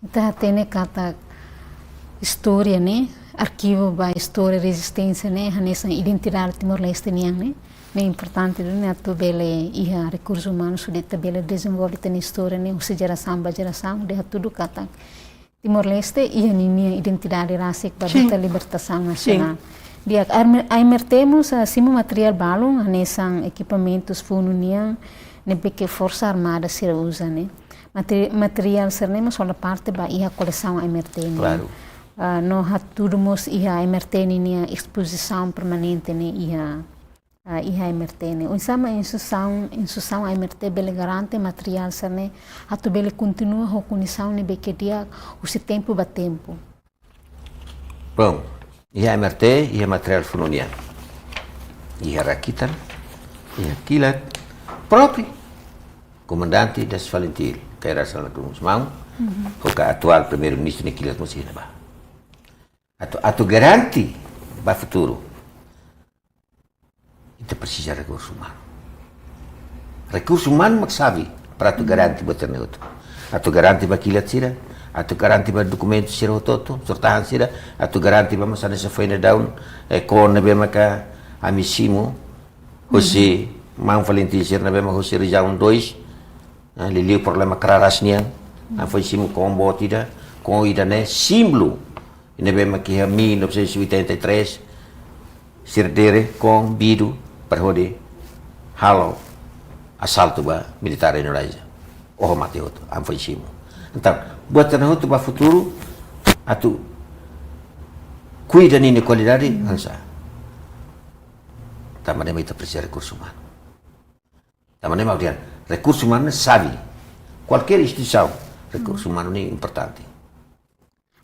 Ita hatene katak istória ne'e, arkivu ba istória rezisténsia ne'e, hanesan identidade Timor-Leste nian ne'e. Ne'e importante duni atu bele iha rekursu umanu hodi ita bele dezenvolve ita-nia istória ne'e, husi jerasaun ba jerasaun, hodi hatudu katak Timor-Leste iha ninia identidade rasik ba, sin, luta libertasaun, sin, nasionál. Di'ak, AMRT mós, ah, simu materiál balun, hanesan ekipamentus funu nian, ne'ebé ke Forsa Armada sira uza ne'e. Materi-, materiál sira-ne'e mós hola parte ba iha kolesaun AMRT ne'e. Klaru. Ah, no hatudu mós iha AMRT ninia espozisaun permanente ne'e iha, ah, iha AMRT ne'e. Oinsá mak instituisaun, instituisaun AMRT bele garante materiál sira-ne'e atu bele kontinua ho kondisaun ne'ebé ke di'ak husi tempu ba tempu. Bom, iha AMRT, iha materiál funu nian. Iha rakitan, iha kilat, própriu Komandante das Falintil, Kay Rala Xanana Gusmão, Ho ka atuál Primeiru-Ministru nia kilat mós iha ne'ebá. Atu, atu garante ba futuru, ita presiza rekursu umanu. Rekursu umanu mak xave para atu garante buat ne'e hotu. Atu garante ba kilat sira, atu garante ba dokumentu sira hotu-hotu, sortahan sira, atu garante ba mós hanesan foin daudaun, eh, koon ne'ebé maka ami simu, husi maun Valentin sira ne'ebé mak husi rejiaun dois, eh, liuliu problema kraras nian, ami foin simu koon boot ida, koon ida-ne'e símbolu ne'ebé mak iha mil novecentos e oitenta e três, sira dere koon bidu para hodi halo asaltu ba militár Indonézia. Oho mate hotu, ami foin simu. Entaun, buat ne'e hotu ba futuru, atu kuida ninia kualidade, hanesan. Tanba ne'e mak ita presiza rekursu umanu. Tanba ne'e mak dehan, rekursu umanu ne'e xave. Kualkér instituisaun, rekursu umanu ne'e importante.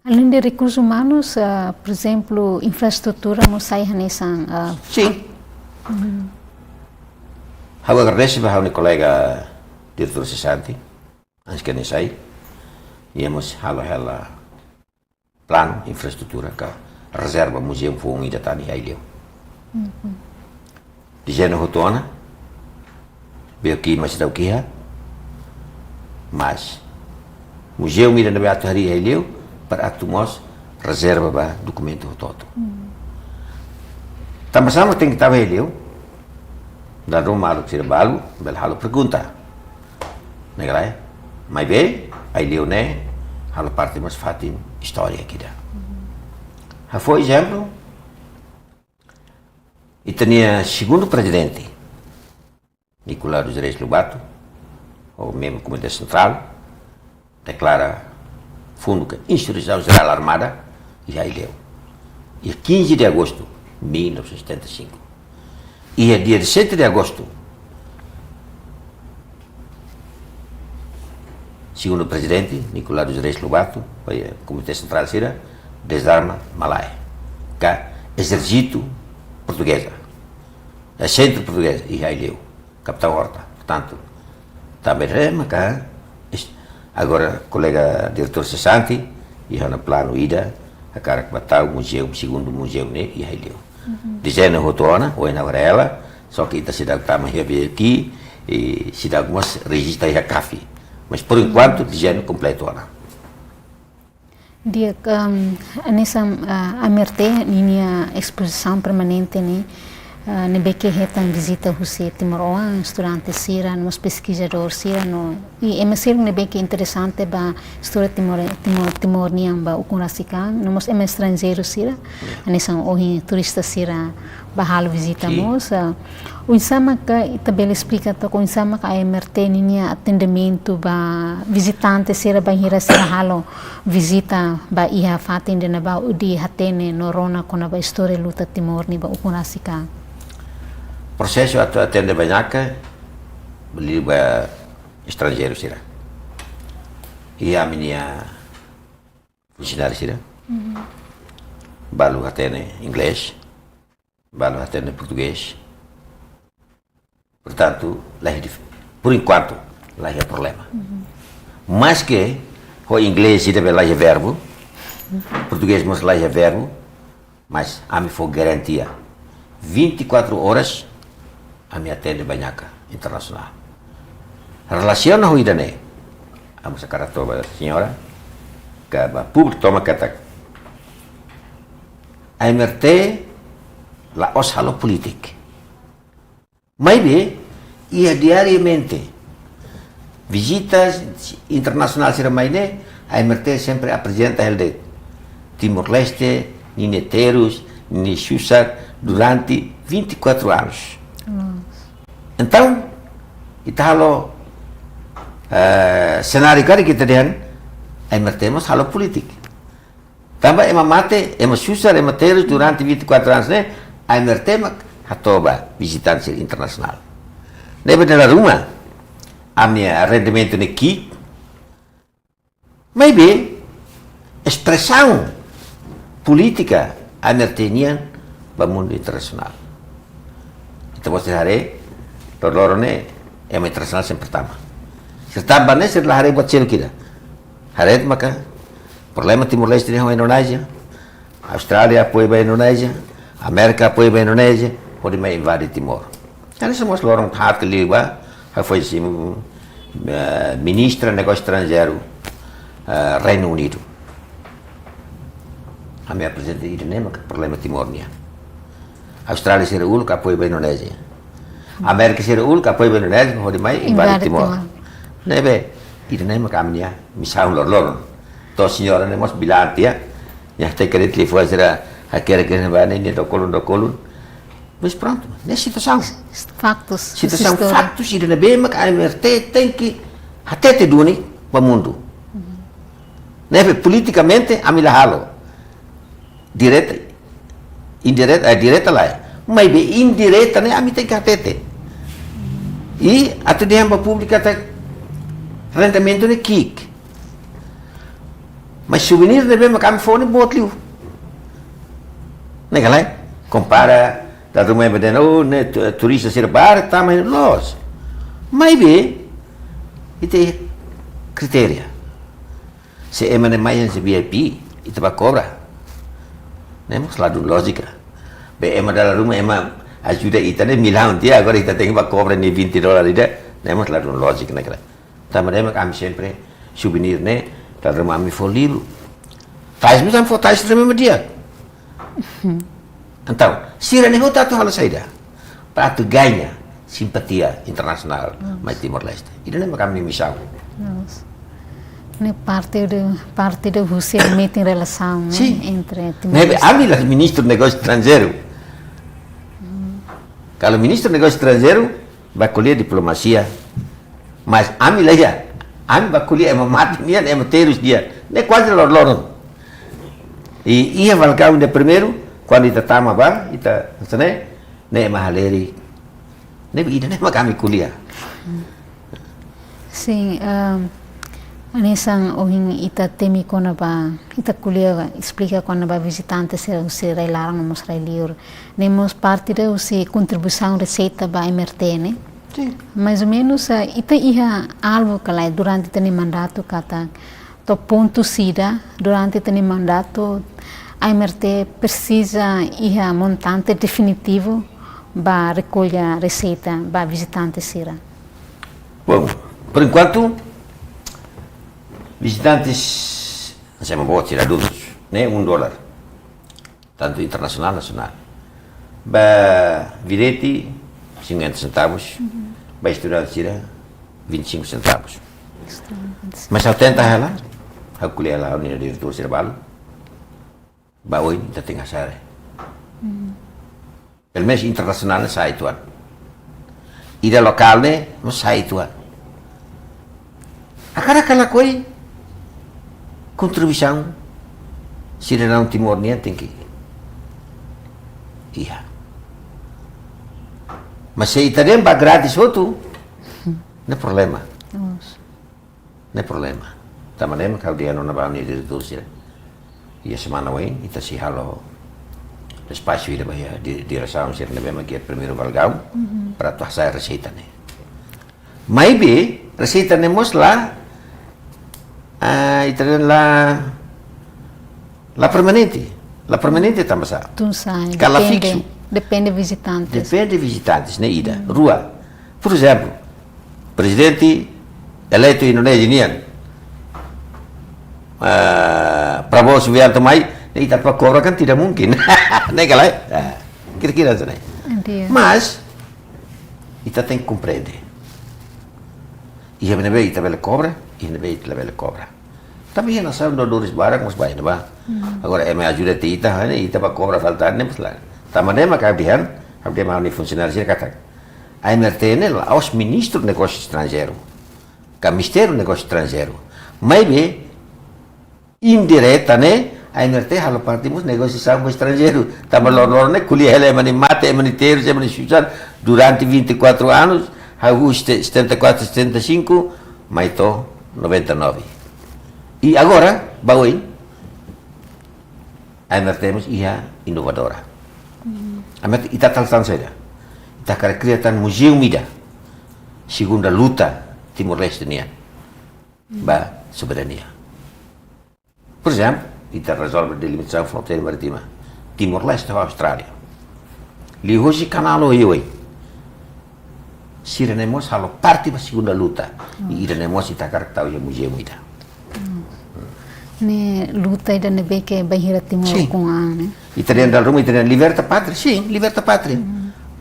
Além de recursos humanos, ah, por exemplo, infraestrutura mós sai hanesan, ah, Sin. Ha'u agradese ba ha'u-nia kolega diretór sesante, antes ke nia sai, nia mós halo hela planu infraestrutura ka rezerva muzeu foun ida tan iha Aileu. Dezeñu hotu ona, BOQ mós seidauk iha, mas muzeu ida ne'ebé atu harii iha Aileu, para atu mós rezerva ba dokumentu hotu-hotu. Tanba sá mak tenke tau iha Aileu, dala ruma maluk sira balu bele halo pergunta. Ne'e ka lae, maibé, Aileu ne'e, halo parte mós fatin istória ida. Ha'u fó ezemplu, ita-nia segundu prezidente, Nicolau dos Reis Lobato, ho membru Komité Sentrál, deklara fundu ke instituisaun jerál armada iha Aileu. Iha quinze de agosto mil novecentos e setenta e cinco. Iha dia dezassete de agosto, segundu prezidente, Nicolau dos Reis Lobato, ho Komité Sentrál sira, dezarma Malae, ka ezérsitu portugeza, eh, sentru portugeza, iha Aileu, Kapitaun Horta. Portantu, tanba ne'e maka, es-, agora kolega diretór sesante, iha ona planu ida, hakarak ba tau muzeu, segundu muzeu ne'e, iha Aileu. Dezeñu hotu ona, ohin ha'u haree hela, só ke ita seidauk tama iha BOQ, i seidauk mós rejista iha CAFI. Mas, por enquanto, dezeñu kompletu ona. Di'ak, ehm, hanesan, ah, AMRT ninia espozisaun permanente ne'e, ah, ne'ebé ke hetan vizita husi timoroan, estudante sira, no mós peskizadór sira, no, i ema sira ne'ebé ke interesante ba istória Timor, Timor, Timor nian ba ukun rasik an, no mós ema estranjeiru sira, hanesan ohin turista sira bá halo vizita mós, ah, oinsá maka ita bele esplika took oinsá maka AMRT ninia atendimentu ba vizitante sira bainhira sira halo vizita ba iha fatin ida ne'ebá hodi hatene no rona kona-ba istória luta Timor nian ba ukun rasik an. Prosesu atu atende bainhira liu ba estranjeiru sira. Iha ami-nia funsionáriu sira. Balu hatene inglés, balu hatene portugés. Portantu, laiha dif-, por enquanto, laiha problema. Maske ho inglés ida-ne'ebé laiha verbu, portugés mós laiha verbu, mas ami fó garantia vinte e quatro horas ami atende bainhira internasionál. Relasiona ho ida-ne'e, ami hakarak hato'o ba señora, ka ba públiku tomak katak, AMRT la'ós halo polítika. Maibé, iha diariamente, vizita internasionál sira mai ne'e, AMRT sempre aprezenta hela de'it Timor-Leste ninia terus, ninia susar durante vinte e quatro anos. Entaun, ita halo, eh, senáriu karik ita dehan, AMRT mós halo polítika. Tanba ema mate, ema susar, ema terus durante vinte e quatro anos ne'e, AMRT mak hato'o ba vizitante sira internasionál. Ne'ebé dala ruma, ami-nia rendimentu ne'e ki'ik. Maibé, espresaun polítika AMRT nian ba mundu internasionál. Ita-boot sira haree, loroloron ne'e, ema internasionál sempre tama. Sira tama ne'e, sira la haree buat seluk ida. Haree maka problema Timor-Leste nian ho Indonézia, Austrália apoia ba Indonézia, Amérika apoia ba Indonézia, hodi mai invade Timor. Hanesan mós loron haat liu ba, hafoin sira, eh, ministra negósiu estranjeiru, eh, Reinu Unidu. Ami aprezenta ida-ne'e maka problema Timor nian. Austrália sira uluk apoia ba Indonézia. Amérika sira uluk apoia ba Indonézia, hodi mai invade Timor. Ne'ebé, ida-ne'e maka ami-nia misaun loron-loron. To'o señora ne'e mós bilante, ya. Nia hateke de'it liafuan sira hakerek ne'ebá ne'e, nia dokolun, dokolun. Mas prontu, ne'e situasaun. Faktus, situasaun istória. Faktus ida ne'ebé maka A M R T tenke hatete duni ba mundu. Ne'ebé politikamente ami la halo. Direta, indireta, eh, direta lae. Maibé indireta ne'e ami tenke hatete. I atu dehan ba públiku katak rendamentu ne'e ki'ik. Mas suvenir ne'ebé maka ami fó ne'e boot liu. Ne'e ka lae, kompara, dala ruma ema dehan, oh, ne'e tu-, turista sira barak tama iha loos. Maibé, ita iha kritéria. Se ema ne'e mai hanesan V I P, ita bá kobra. Ne'e mós ladún lójika. Be ema dala ruma, ema ajuda ita ne'e milaun tiha, agora ita tenke bá kobra nia vinte dólar ida. Ne'e mós ladún lójika ne'e ka lae. Tanba ne'e maka ami sempre suvenir ne'e, dala ruma ami fó livru. Tais mós ami fó tais ruma di'ak. Entaun, sira ne'e hotu atu halo saida? Para atu gaña simpatia internasionál mai Timor-Leste. Ida-ne'e maka ami-nia misaun. Ne'e parte de, parte de husi meeting relasaun, ne'e, entre Timor-Leste. Ne'ebé ami la ministru negósiu estranjeiru. Kalau ministru negósiu estranjeiru, bá ko'alia diplomasia. Mas ami la iha, ami bá ko'alia ema mate nian, ema terus nian. Ne'e kuaze loron-loron. I, iha balkaun ida primeiru, kuandu ita tama bá, ita, hanesan ne'e, ne'e ema halerik. Ne'e ida-ne'e maka ami ko'alia. Sin, ehm, hanesan ohin ita temi kona-ba, ita ko'alia, esplika kona-ba vizitante sira husi rai-laran no mós rai-liur. Ne'e mós parte de husi kontribuisaun reseita ba A M R T ne'e. Sin. Mais ou menus, eh, ita iha alvu ka lae durante ita-nia mandatu katak to'o pontu saida durante ita-nia mandatu A M R T presiza iha montante definitivu ba rekolla reseita ba vizitante sira? Bom, por enquanto, vizitantes, hanesan ema boot sira adultus, ne'e um dólar. Tantu internasionál, nasionál. Ba vidente, cinquenta centavos. Ba estudante sira, vinte e cinco centavos. Mas setenta real, ha'u ko'alia ho nia diretór sira balu. Ba oin, ita tenke hasa'e. Pelumenus internasionál ne'e sai tuan. Ida lokál ne'e mós sai tuan. Hakarak ka lakohi, kontribuisaun sidadaun Timor nian tenke iha. Mas se ita dehan ba gratis hotu, ne'e problema. Ne'e problema. Tanba ne'e maka ha'u dehan ona ba ami-nia diretór sira. Iha semana oin, ita sei halo despaxu ida ba iha di-, diresaun sira ne'ebé maka iha primeiru balkaun, para atu hasa'e reseita ne'e. Maibé, reseita ne'e mós la, ah, ita dehan la, la permanente. La permanente tanba sá? Tun sa'e, ka la depende, fiksu. Depende vizitantes. Depende vizitantes, ne'e ida. Rua, por ezemplu, prezidente eleitu Indonézia nian, ah, Prabowo Subianto mai, ne'e ita bá kobra kan tidak mungkin. Ne'e ka lae? Ah, kira-kira hanesan ne'e. Entiendo. Mas, ita tenke komprende. Iha ne'ebé ita bele kobra, iha ne'ebé ita labele kobra. Tanba iha nasaun doadores barak mós ba iha ne'ebá. Agora, ema ajuda tiha ita, hanesan ita bá kobra fali tan ne'e mós lae. Tanba ne'e maka ha'u dehan, ha'u dehan ba ami-nia funsionáriu sira katak, A M R T ne'e la'ós Ministru Negósiu Estranjeiru, ka Ministériu Negósiu Estranjeiru. Maibé, indireta ne'e, A M R T halo parte mós negosiasaun ho estranjeiru. Tanba loron-loron ne'e ko'alia hela ema nia mate, ema nia terus, ema nia susar durante vinte e quatro anos, hahú sete-, setenta e quatro, setenta e cinco, mai to'o noventa e nove. I agora, ba oin, A M R T mós iha inovadora. A M R T ita halo tan saida? Ita hakarak kria tan muzeu ida. Segunda luta Timor-Leste nian ba soberania. Por ezemplu, ita rezolve delimitasaun fronteira marítima Timor-Leste ho Austrália. Liuhosi kanál oioin. Sira-ne'e mós halo parte ba segunda luta. I ida-ne'e mós ita hakarak tau iha muzeu ida. Ne'e luta ida ne'ebé ke bainhira Timor Sin. ukun an, ne'e? Ita dehan dala ruma, ita dehan liberta pátria. Sin, liberta pátria.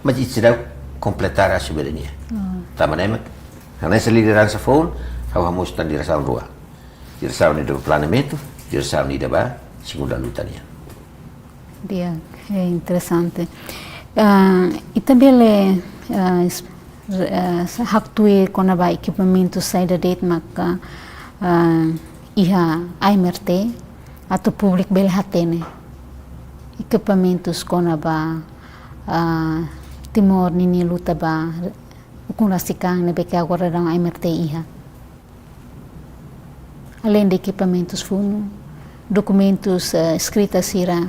Mas ita seidauk kompletar a soberania. Tanba ne'e mak, hanesan lideransa foun, ha'u hamosu tan diresaun rua. Diresaun ida ba planeamentu, diresaun ida ba segunda luta nian. Di'ak, é interesante. Ah, ita bele, ah, es-, ah, sa-, haktuir tuir kona-ba ekipamentu saida de'it maka, ah, iha A M R T, atu públiku bele hatene. Ekipamentus kona-ba, ah, Timor ninia luta ba ukun rasik an ne'ebé ke agora daudaun A M R T iha. Além de ekipamentus funu, dokumentus, eh, eskrita sira.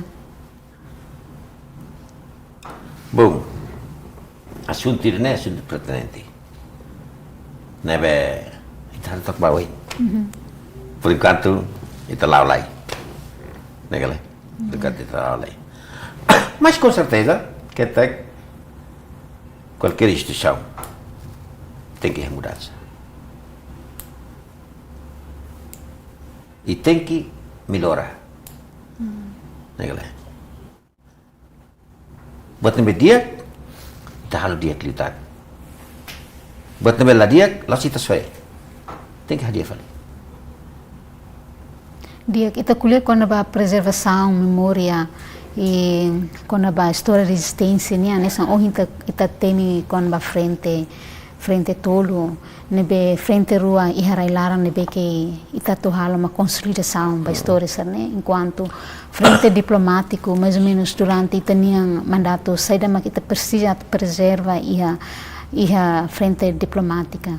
Bom, asuntu ida-ne'e asuntu pertinente. Ne'ebé, ita harus took ba oin. Por enkuantu, ita la'o lai. Ne'e ka lae? Por enkuantu, ita la'o lai. Mas, com certeza, que tem qualquer instituição tem que mudança. I tenke mellora. Ne'e ka lae? Buat ne'ebé di'ak, ita halo di'ak liután. Buat ne'ebé la di'ak, la'ós ita soe. Tenke hadi'a fali. Di'ak, ita ko'alia kona-ba prezervasaun memória i kona-ba istória rezisténsia nian, hanesan ohin ita, ita temi kona-ba frente, frente tolu, ne'ebé frente rua iha rai-laran ne'ebé ke ita atu halo mak konsolidasaun ba istória sira-ne'e, enkuantu frente diplomátiku, mais ou menus durante ita-nia mandatu, saida mak ita presiza prezerva iha, iha frente diplomátika?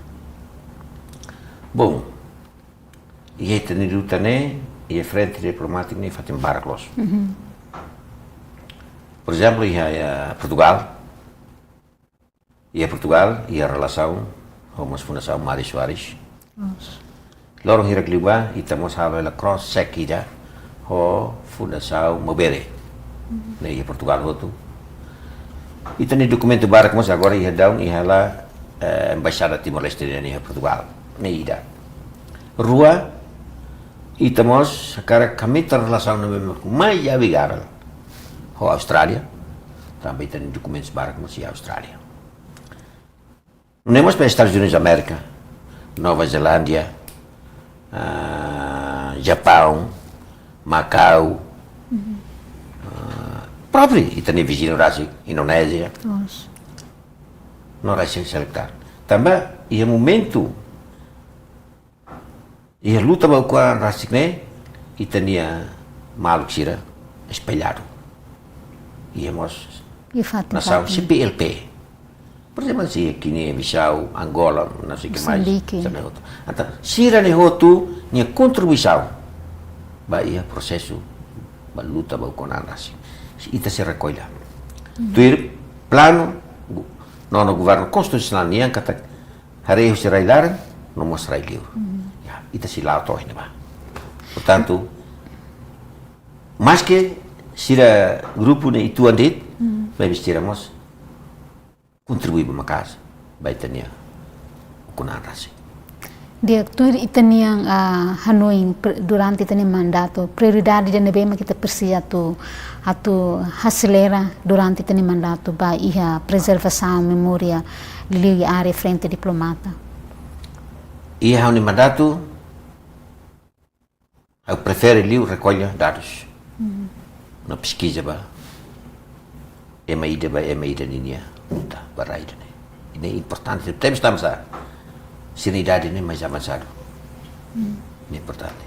Bom, iha ita-nia luta ne'e, iha frente diplomátika ne'e fatin barak loos. Por ezemplu, iha, iha Portugal, iha Portugal, iha relasaun ho mós Fundasaun Mário Soares. Loron hirak liubá, ita mós halo hela cross check ida ho Fundasaun Maubere. Ne'e iha Portugal hotu. Ita-nia dokumentu barak mós agora iha daun, iha hela, eh, Embaixada Timor-Leste nian iha Portugal. Ne'e ida. Rua, ita mós hakarak aumenta relasaun ne'ebé mak mai amigável ho Austrália. Tanba ita-nia dokumentus barak mós iha Austrália. Nune'e mós ba Estadus Unidus Amérika, Nova Zelándia, ah, Japaun, Makau, ah, própriu ita-nia viziñu rasik, Indonézia. Loos. No rasik selektadu. Tanba, iha momentu, iha luta ba ukun an rasik ne'e, ita-nia maluk sira espalladu. Iha mós Iha fatin, nasaun fatin. C P L P. Por ezemplu, se Guiné-Bissau, Angola, não sei o que mais, Mosambike. Sira-ne'e hotu. Entaun, sira-ne'e hotu nia kontribuisaun ba iha prosesu, ba luta ba ukun an rasik. Ita sei rekolla. Tuir planu, gu-, nonu governu konstitusionál nian katak haree husi rai-laran, no mós rai-liur. Ya, ita sei la'o to'o iha ne'ebá. Portantu, maske sira grupu ne'e uitoan de'it, maibé sira mós kontribui ba maka'as ba ita-nia ukun an rasik. Di'ak, tuir ita-nia, ah, hanoin pre-, durante ita-nia mandatu, prioridade ida ne'ebé mak ita presiza atu, atu aselera durante ita-nia mandatu ba iha prezervasaun memória liuliu iha área frente diplomata? Iha ha'u-nia mandatu, ha'u prefere liu rekolla dadus. No peskiza ba ema ida ba ema ida ninia luta ba rai ida-ne'e. Ne'e importante, tebes tanba sá, sira-nia idade ne'e mais avansadu. Ne'e importante.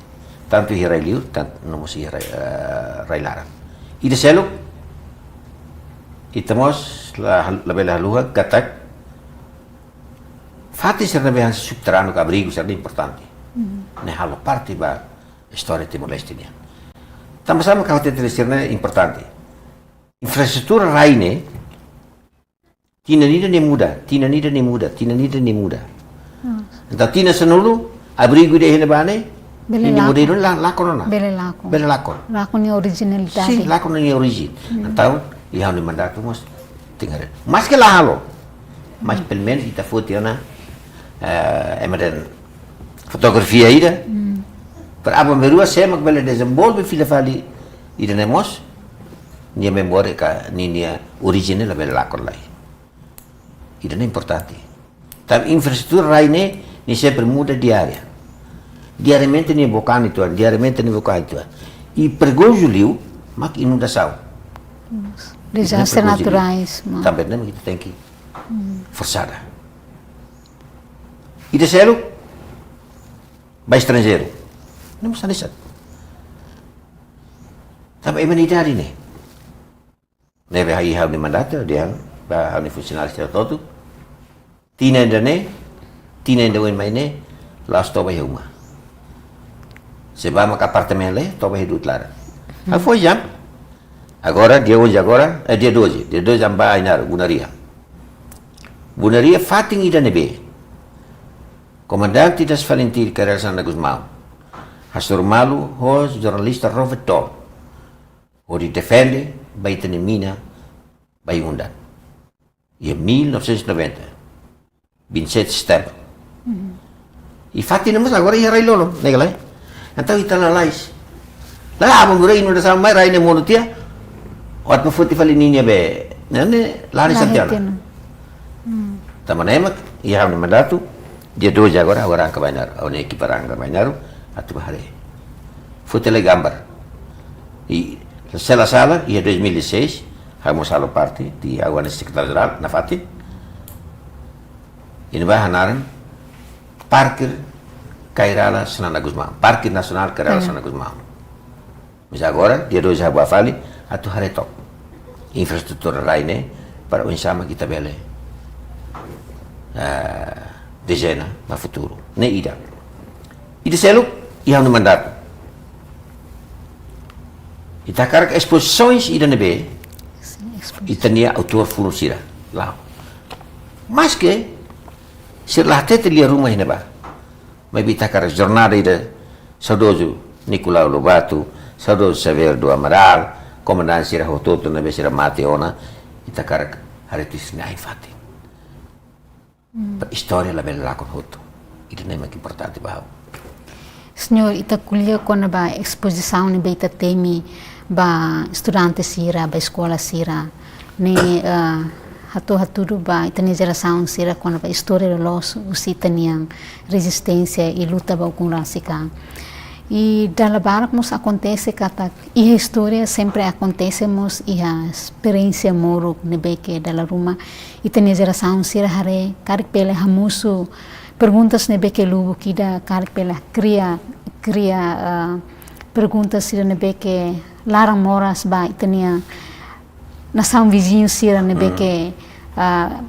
Tantu iha rai-liur, tantu no mós iha rai, eh, rai-laran. Ida seluk, ita mós la, labele haluha katak fatin sira ne'ebé hanesan subterráneu ka abrigu sira-ne'e importante. Ne'e halo parte ba istória Timor-Leste nian. Tanba sá mak ha'u hatete sira-ne'e importante. Infraestrutura rai ne'e, tinan ida ne'e muda, tinan ida ne'e muda, tinan ida ne'e muda. Entaun, tinan sanulu, abrigu ida iha ne'ebá ne'e, Bele lakon. Ninia modelu la, lakon ona. Bele lakon. Bele lakon. Lakon nia orijinalidade. Sin, lakon nia orijin. Entaun, iha ha'u-nia mandatu mós tenke haree. Maske la halo, mas pelumenus ita foti ona, eh, ema dehan fotografia ida. Para aban-bainrua sé mak bele dezenvolve fila fali ida-ne'e mós, nia memória ka ninia orijin ne'e labele lakon lai. Ida-ne'e importante. Tanba infraestrutura rai ne'e, nia sempre muda diária. Diariamente nia book an uitoan, diariamente nia book an uitoan. I perigozu liu mak inundasaun. Dezastre naturais, ma. Tanba ne'e mak ita tenke forsada. Ida seluk, ba estranjeiru. Ne'e mós hanesan. Tanba ema nia idade ne'e. Ne'ebé iha ha'u-nia mandatu, dehan ba ha'u-nia funsionáriu sira hotu. Tinan ida-ne'e, tinan ida oin mai ne'e, la'ós toba iha uma. Se bá mak apartamentu lai, toba iha du'ut laran. Ha'u fó ezemplu. Agora, dia onze agora, eh, dia doze. Dia doze ami bá Ainaro, Bunaria. Bunaria fatin ida ne'ebé Komandante das FALINTIL, Kay Rala Xanana Gusmão, hasoru malu ho jornalista Robert Dahl, hodi defende ba ita-nia mina Bayu-Undan. Iha mil novecentos e noventa, vinte e sete de setembro. I fatin ne'e mós agora iha rai-lolon, ne'e ka lae? Entaun ita lalais. La'ós aban-bainrua inundasaun mai rai ne'e monu tiha, o atu foti fali ninia bee. Ne'e, ne'e la hanesan tiha ona. Tanba ne'e mak, iha ha'u-nia mandatu, dia doze agora, agora arranka ba Ainaro, ha'u-nia ekipa arranka ba Ainaro, atu bá haree. Foti lai gambar. I se la sala, iha dois mil e seis, ha'u mós halo parte, ha'u hanesan sekretáriu jerál, nafatin. Iha ne'ebá hanaran, Parke Kay Rala Xanana Gusmão, Parke Nasionál Kay Rala Xanana Gusmão. Mas agora, dia doze ha'u bá fali, atu haree took infraestrutura rai ne'e, para oinsá mak ita bele, ah, dezeña ba futuru. Ne'e ida. Ida seluk, iha ha'u-nia mandatu. Ita hakarak espozisaun ida ne'ebé, sin, espozisaun, ita-nia autór fulun sira la'o. Maske sira la hatete lia ruma iha ne'ebá. Maibé ita hakarak jornada ida saudozu Nicolau Lobato, saudozu Xavier do Amaral, komandante sira hotu-hotu ne'ebé sira mate ona, ita hakarak haree tuir sira-nia ain-fatin. Ba istória labele lakon hotu. Ida-ne'e mak importante ba ha'u. Señór, ita ko'alia kona-ba espozisaun ne'ebé ita temi ba estudante sira, ba eskola sira. Ne'e, ah, hatu-, hatudu ba ita-nia jerasaun sira kona-ba istória loloos husi ita-nia rezisténsia i luta ba ukun rasik an. I dala barak mós akontese katak iha istória sempre akontese mós iha esperiénsia moruk ne'ebé ke dala ruma ita-nia jerasaun sira haree karik bele hamosu perguntas ne'ebé ke lubuk ida, karik bele kria, kria, ah, perguntas sira ne'ebé ke laran moras ba ita-nia nasaun viziñu sira ne'ebé ke, ah,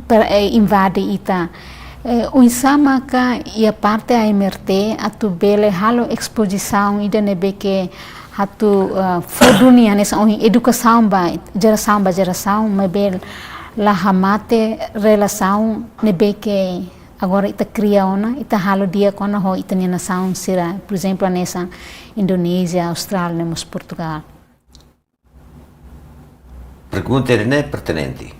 per-, eh, invade ita. Eh, oinsá maka iha parte A M R T atu bele halo espozisaun ida ne'ebé ke atu, ah, fó duni hanesan ohin edukasaun ba jerasaun ba jerasaun, maibé la hamate relasaun ne'ebé ke agora ita kria ona, ita halo di'ak ona ho ita-nia nasaun sira, por ezemplu, hanesan Indonézia, Austrália, no mós Portugál. Pergunta ida-ne'e pertinente.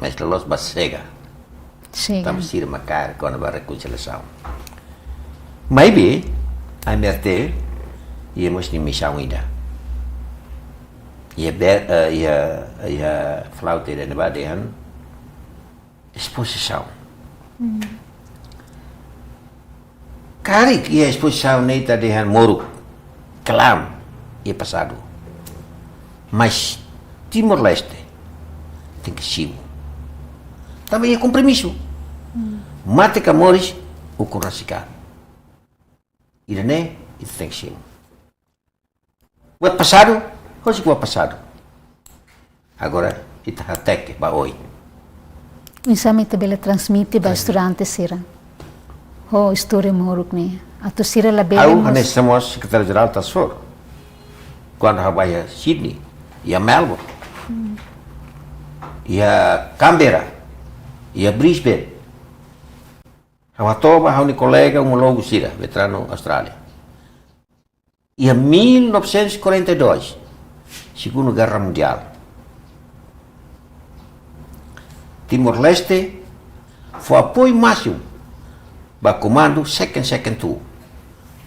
Mas loloos ba sega. Sega. Tanba sira mak kaer kona-ba rekonsiliasaun. Maibé, A M R T, iha mós nia misaun ida. Iha be-, eh, iha, iha flauta ida ne'ebá dehan espozisaun. Karik iha espozisaun ne'e ita dehan moruk, kelam, iha pasadu. Mas Timor-Leste tenke simu. Tanba iha kompromisu. Mate ka moris, ukun rasik an. Ida-ne'e, ita tenke simu. Buat pasadu, husik buat pasadu. Agora, ita hateke ba oin. Oinsá mak ita bele transmite ba estudante sira ho istória moruk ne'e. Atu sira labele mós. Ha'u hanesan mós sekretáriu jerál Task Force. Kuandu ha'u bá iha Sydney, iha Melbourne, iha Canberra, iha Brisbane, Ha'u hato'o ba ha'u-nia kolega, omólogu sira, veteranu Austrália. Iha mil novecentos e quarenta e dois, Segunda Guerra Mundial, Timor-Leste fó apoiu másimu ba komandu second, second two,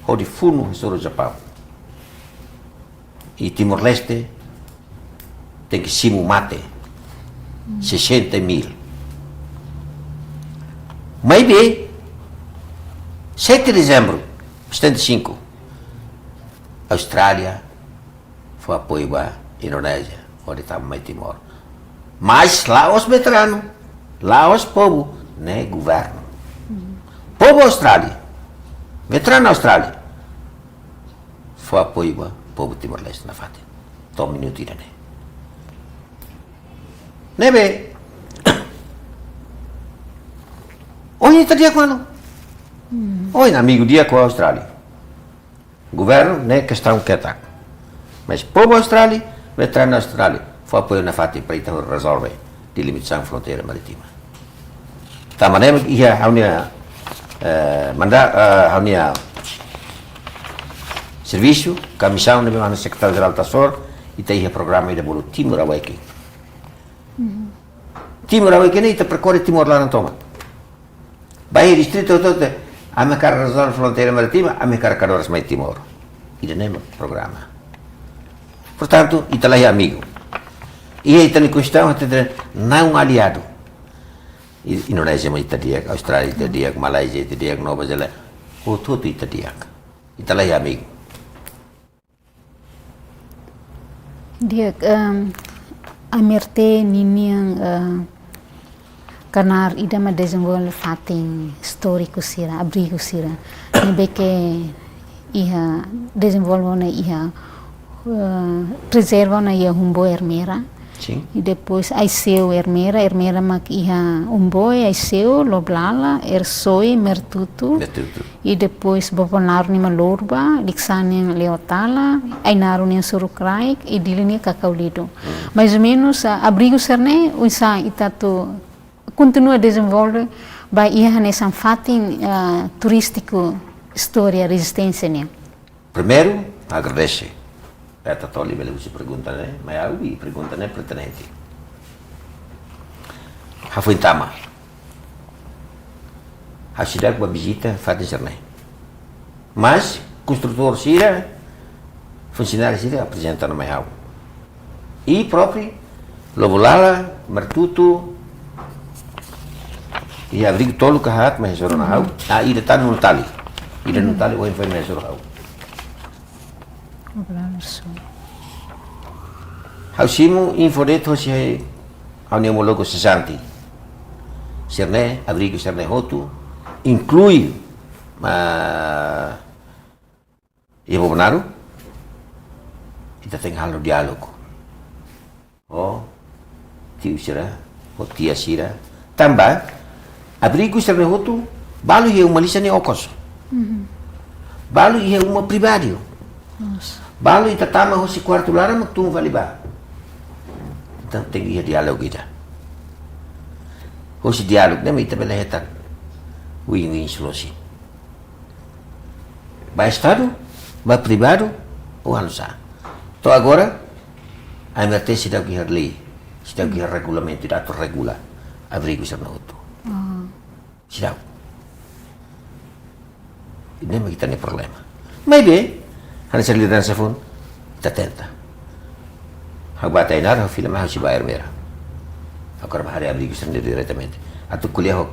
hodi funu hasoru Japaun. I Timor-Leste tenke simu mate, sessenta mil. Maibé, sete de dezembro de setenta e cinco, Austrália fó apoiu ba Indonézia, hodi tama mai Timor. Mas la'ós veteranu, la'ós povu, ne'e governu. Povu Austrália, veteranu Austrália, fó apoiu ba povu Timor-Leste nafatin. To'o minutu ida-ne'e. Ne'ebé, ohin ita di'ak malu. Ohin amigu di'ak ho Austrália. Governu, ne'e kestaun ketak. Mas povu Austrália, veteranu Austrália, fó apoiu nafatin para ita rezolve delimitasaun fronteira marítima. Tanba ne'e iha ha'u-nia, eh, manda, eh, ha'u-nia servisu, ka misaun ne'ebé mak ha'u-nia sekretáriu jerál Tasor, ita iha programa ida bolu Timor Awakening. Timor Awakening ne'e ita perkore Timor laran tomak. Ba iha distritu hotu-hotu, ami hakarak rezolve fronteira marítima, ami hakarak kadoras mai Timor. Ida-ne'e mak programa. Portantu, ita laiha amigu. Iha ita-nia kestaun, ita hatete, não aliado. I-, Indonézia mak ita di'ak, Austrália ita di'ak, Malázia ita di'ak, Nova Zelándia. Hotu-hotu ita di'ak. Ita laiha amigu. Di'ak, em, A M R T ninian, eh, knaar ida mak dezenvolve fatin istóriku sira, abrigu sira. Ne'ebé ke iha dezenvolve ona iha, eh, prezerva ona iha Humboe Ermera. Sin. I depois Aiseu Ermera, Ermera mak iha Humboe, Aiseu, Loblala, Ersoe, Mertutu. Mertutu. I depois Bobonaro nian mak Lorba, Likisá nian Leotala, Ainaro nian Sorukraik, i Dili nian Kakaulido. Hmm. Mais ou menus, ah, abrigu sira-ne'e, oinsá ita atu kontinua dezenvolve ba iha hanesan fatin, ah, turístiku istória rezisténsia nian. Primeiru, agradese. Ita toli bele husu pergunta ne'e, mai ha'u, i pergunta ne'e pertinente. Ha'u foin tama. Ha'u seidauk bá vizita fatin sira-ne'e. Mas konstrutór sira, funsionáriu sira aprezenta ona mai ha'u. I própriu Loblala, Mertutu, i abrigu tolu ka haat mai hasoru ona ha'u. Ah, ida tan Nunutali. Ida Nunutali ohin foin mai hasoru ha'u. Loblala Sul. Ha'u simu info de'it hosi ha'u-nia omólogu sesante. Sira-ne'e, abrigu sira-ne'e hotu, inklui, ah, iha Bobonaro, ita tenke halo diálogu ho tiu sira, ho tia sira. Tanba, abrigu sira-ne'e hotu, balu iha uma lisan nia okos. Mhm. Balu iha uma pribadi. Nossa. Balu ita tama hosi kuartu laran mak tun fali bá. Entaun tenke iha diálogu ida. Hosi diálogu ne'e mak ita bele hetan win-win solution. Ba Estadu, ba privadu, ou oinsá. To'o agora, A M R T seidauk iha lei, seidauk iha regulamentu, atu regula abrigu sira-ne'e hotu. Ah. Seidauk. Ne'e mak ita-nia problema. Maibé, hanesan lideransa foun, ita tenta. Ha'u bá tiha Ainaro, ha'u fila mai, ha'u sei bá Ermera. Ha'u hakarak bá haree abrigu sira-ne'e diretamente. Atu ko'alia ho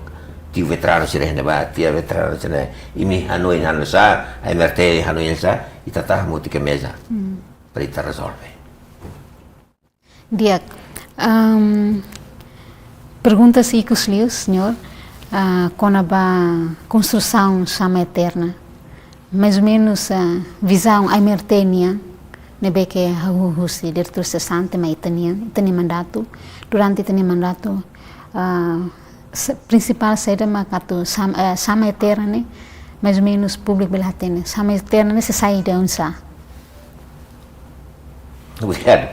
tiu veteranu sira iha ne'ebá, tia veteranu sira-ne'e, imi hanoin oinsá, A M R T hanoin oinsá, ita tau hamutuk iha meza. Hmm. Para ita rezolve. Di'ak, ehm, pergunta ikus liu, señór, ah, kona-ba konstrusaun Xama Eterna. Mais ou menus, ah, vizaun A M R T nian, ne'ebé ke hahú husi diretór sesante mai ita-nian, ita-nia mandatu. Durante ita-nia mandatu, ah, se-, prinsipál saida mak atu Xam-, eh, Xama Eterna ne'e, mais ou menus públiku bele hatene. Xama Eterna ne'e sei sai ida oinsá? Obrigadu.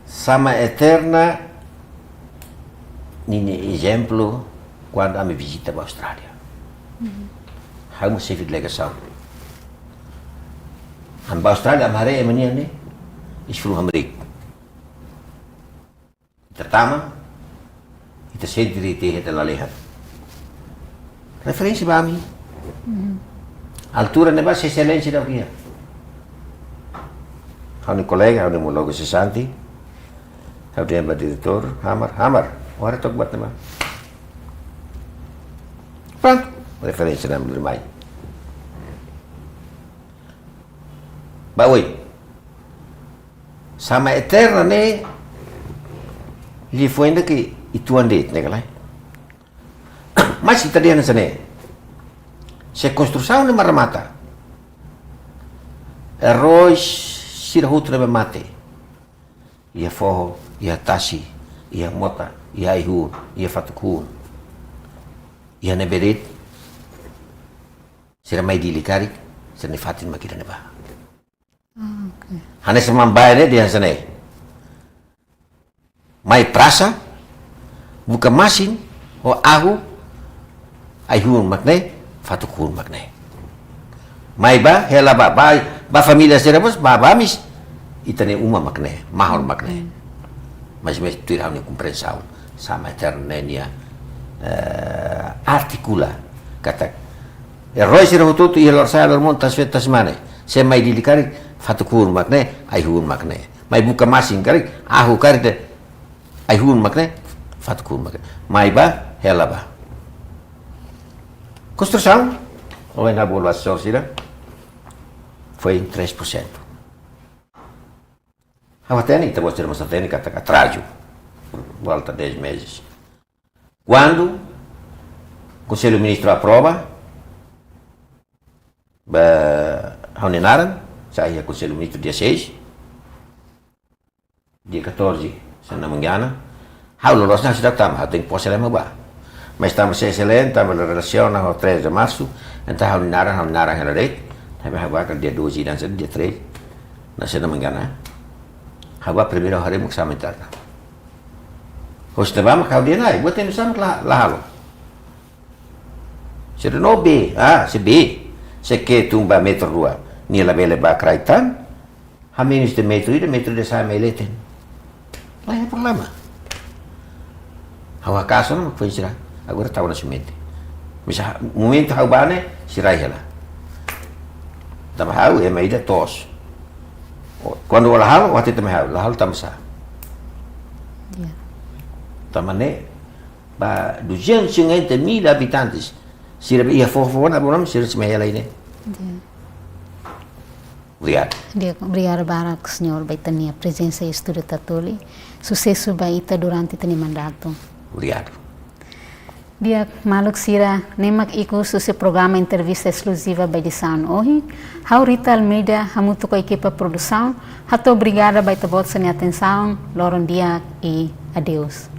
Xama Eterna, ninia ezemplu, kuandu ami vizita ba Austrália. Ha'u mós xefe delegasaun. Ami ba Austrália, ami haree ema nian ne'e, iis-fulun hamriik. Ita tama, ita sente de'it ita lalehan. Referénsia ba ami. Altura ne'ebá, Sua Exelénsia daudaun iha. Ha'u-nia kolega, ha'u-nia omólogu sesante, ha'u dehan ba diretór, Hamar, Hamar, ó haree took buat ne'ebá. Prontu, referénsia ne'e mai. Ba oin. Sama eterna ne'e, liafuan ida ke uitoan de'it ne'e ka lae. Mas ita dehan hanesan ne'e. Se konstrusaun ne'e mak remata, eroi sira hotu ne'ebé mate iha foho, iha tasi, iha mota, iha ai-hun, iha fatuk-hun, iha ne'ebé de'it, sira mai Dili karik, sira-nia fatin mak ida-ne'ebá. Ah, oke. Hanesan Mambae ne'e dehan hanesan ne'e. Mai prasa, buka masin, ho ahu, ai-hun mak ne'e, fatuk-hun mak ne'e. Mai bá, hela bá, ba, ba família sira mós, ba, ba mós, ita-nia uma mak ne'e, mahon mak ne'e. Mas, mas tuir ha'u-nia komprensaun, sama eterna ne'e nia, eh, artikula, katak, eroi sira hotu-hotu iha Lorosa'e, Loromonu, Tasi Feto, Tasi Mane. Se mai Dili karik, fatuk-hun mak ne'e, ai-hun mak ne'e. Mai buka masin karik, ahu karik de'it, ai-hun mak ne'e, fatuk-hun mak ne'e. Mai bá, hela bá. Konstrusaun, ohin ha'u bolu asesór sira, foi em três por cento. Ha'u hatene, ita-boot sira mós hatene katak atrazu. Volta dez meses. Kuandu Konsellu Ministru aprova, ba ha'u-nia naran, sai iha Konsellu Ministru dia seis, dia catorze, se não me engano, ha'u loloos ne'e seidauk tama, ha'u tenke pose lai mak bá. Mas tanba Sua Exelénsia, tanba relasiona ho três de março, entaun ha'u-nia naran, ha'u-nia naran hela de'it, tanba ha'u bá ka dia doze dan se dia três, ne'e se não me engano, eh. Ha'u bá primeiru ha'u haree mak sama eterna. Hosi ne'ebá mak ha'u dehan ai, buat ne'e sama la, la halo. Sira dehan bee, ah, se bee, se ke tun ba metru rua, nia labele bá krai tan, hamenus de'it metru ida, metru ida sai mai leten. La iha problema. Ha'u hakaas ona mak foin sira, agora tau ona simente. Misa momentu ha'u bá ne'e, sira iha hela. Tanba ha'u ema ida toos. O, kuandu la halo, hatete mai ha'u, la halo tanba sá. Ya. Tanba ne'e, ba duzentos e cinquenta mil habitantes. Sira iha foho-foho ne'ebá, sira sei mai hela ne'e. Ya. Obrigadu. Di'ak, obrigadu barak, señór, ba ita-nia prezensa iha Estúdiu Tatoli. Susesu ba ita durante ita-nia mandatu. Obrigadu. Di'ak, maluk sira, ne'e mak ikus husi programa entrevista eskluziva ba edisaun ohin. Ha'u Rita Almeida, hamutuk ho ekipa produsaun, hato'o obrigada ba ita-boot sira-nia atensaun, loron di'ak i adeus.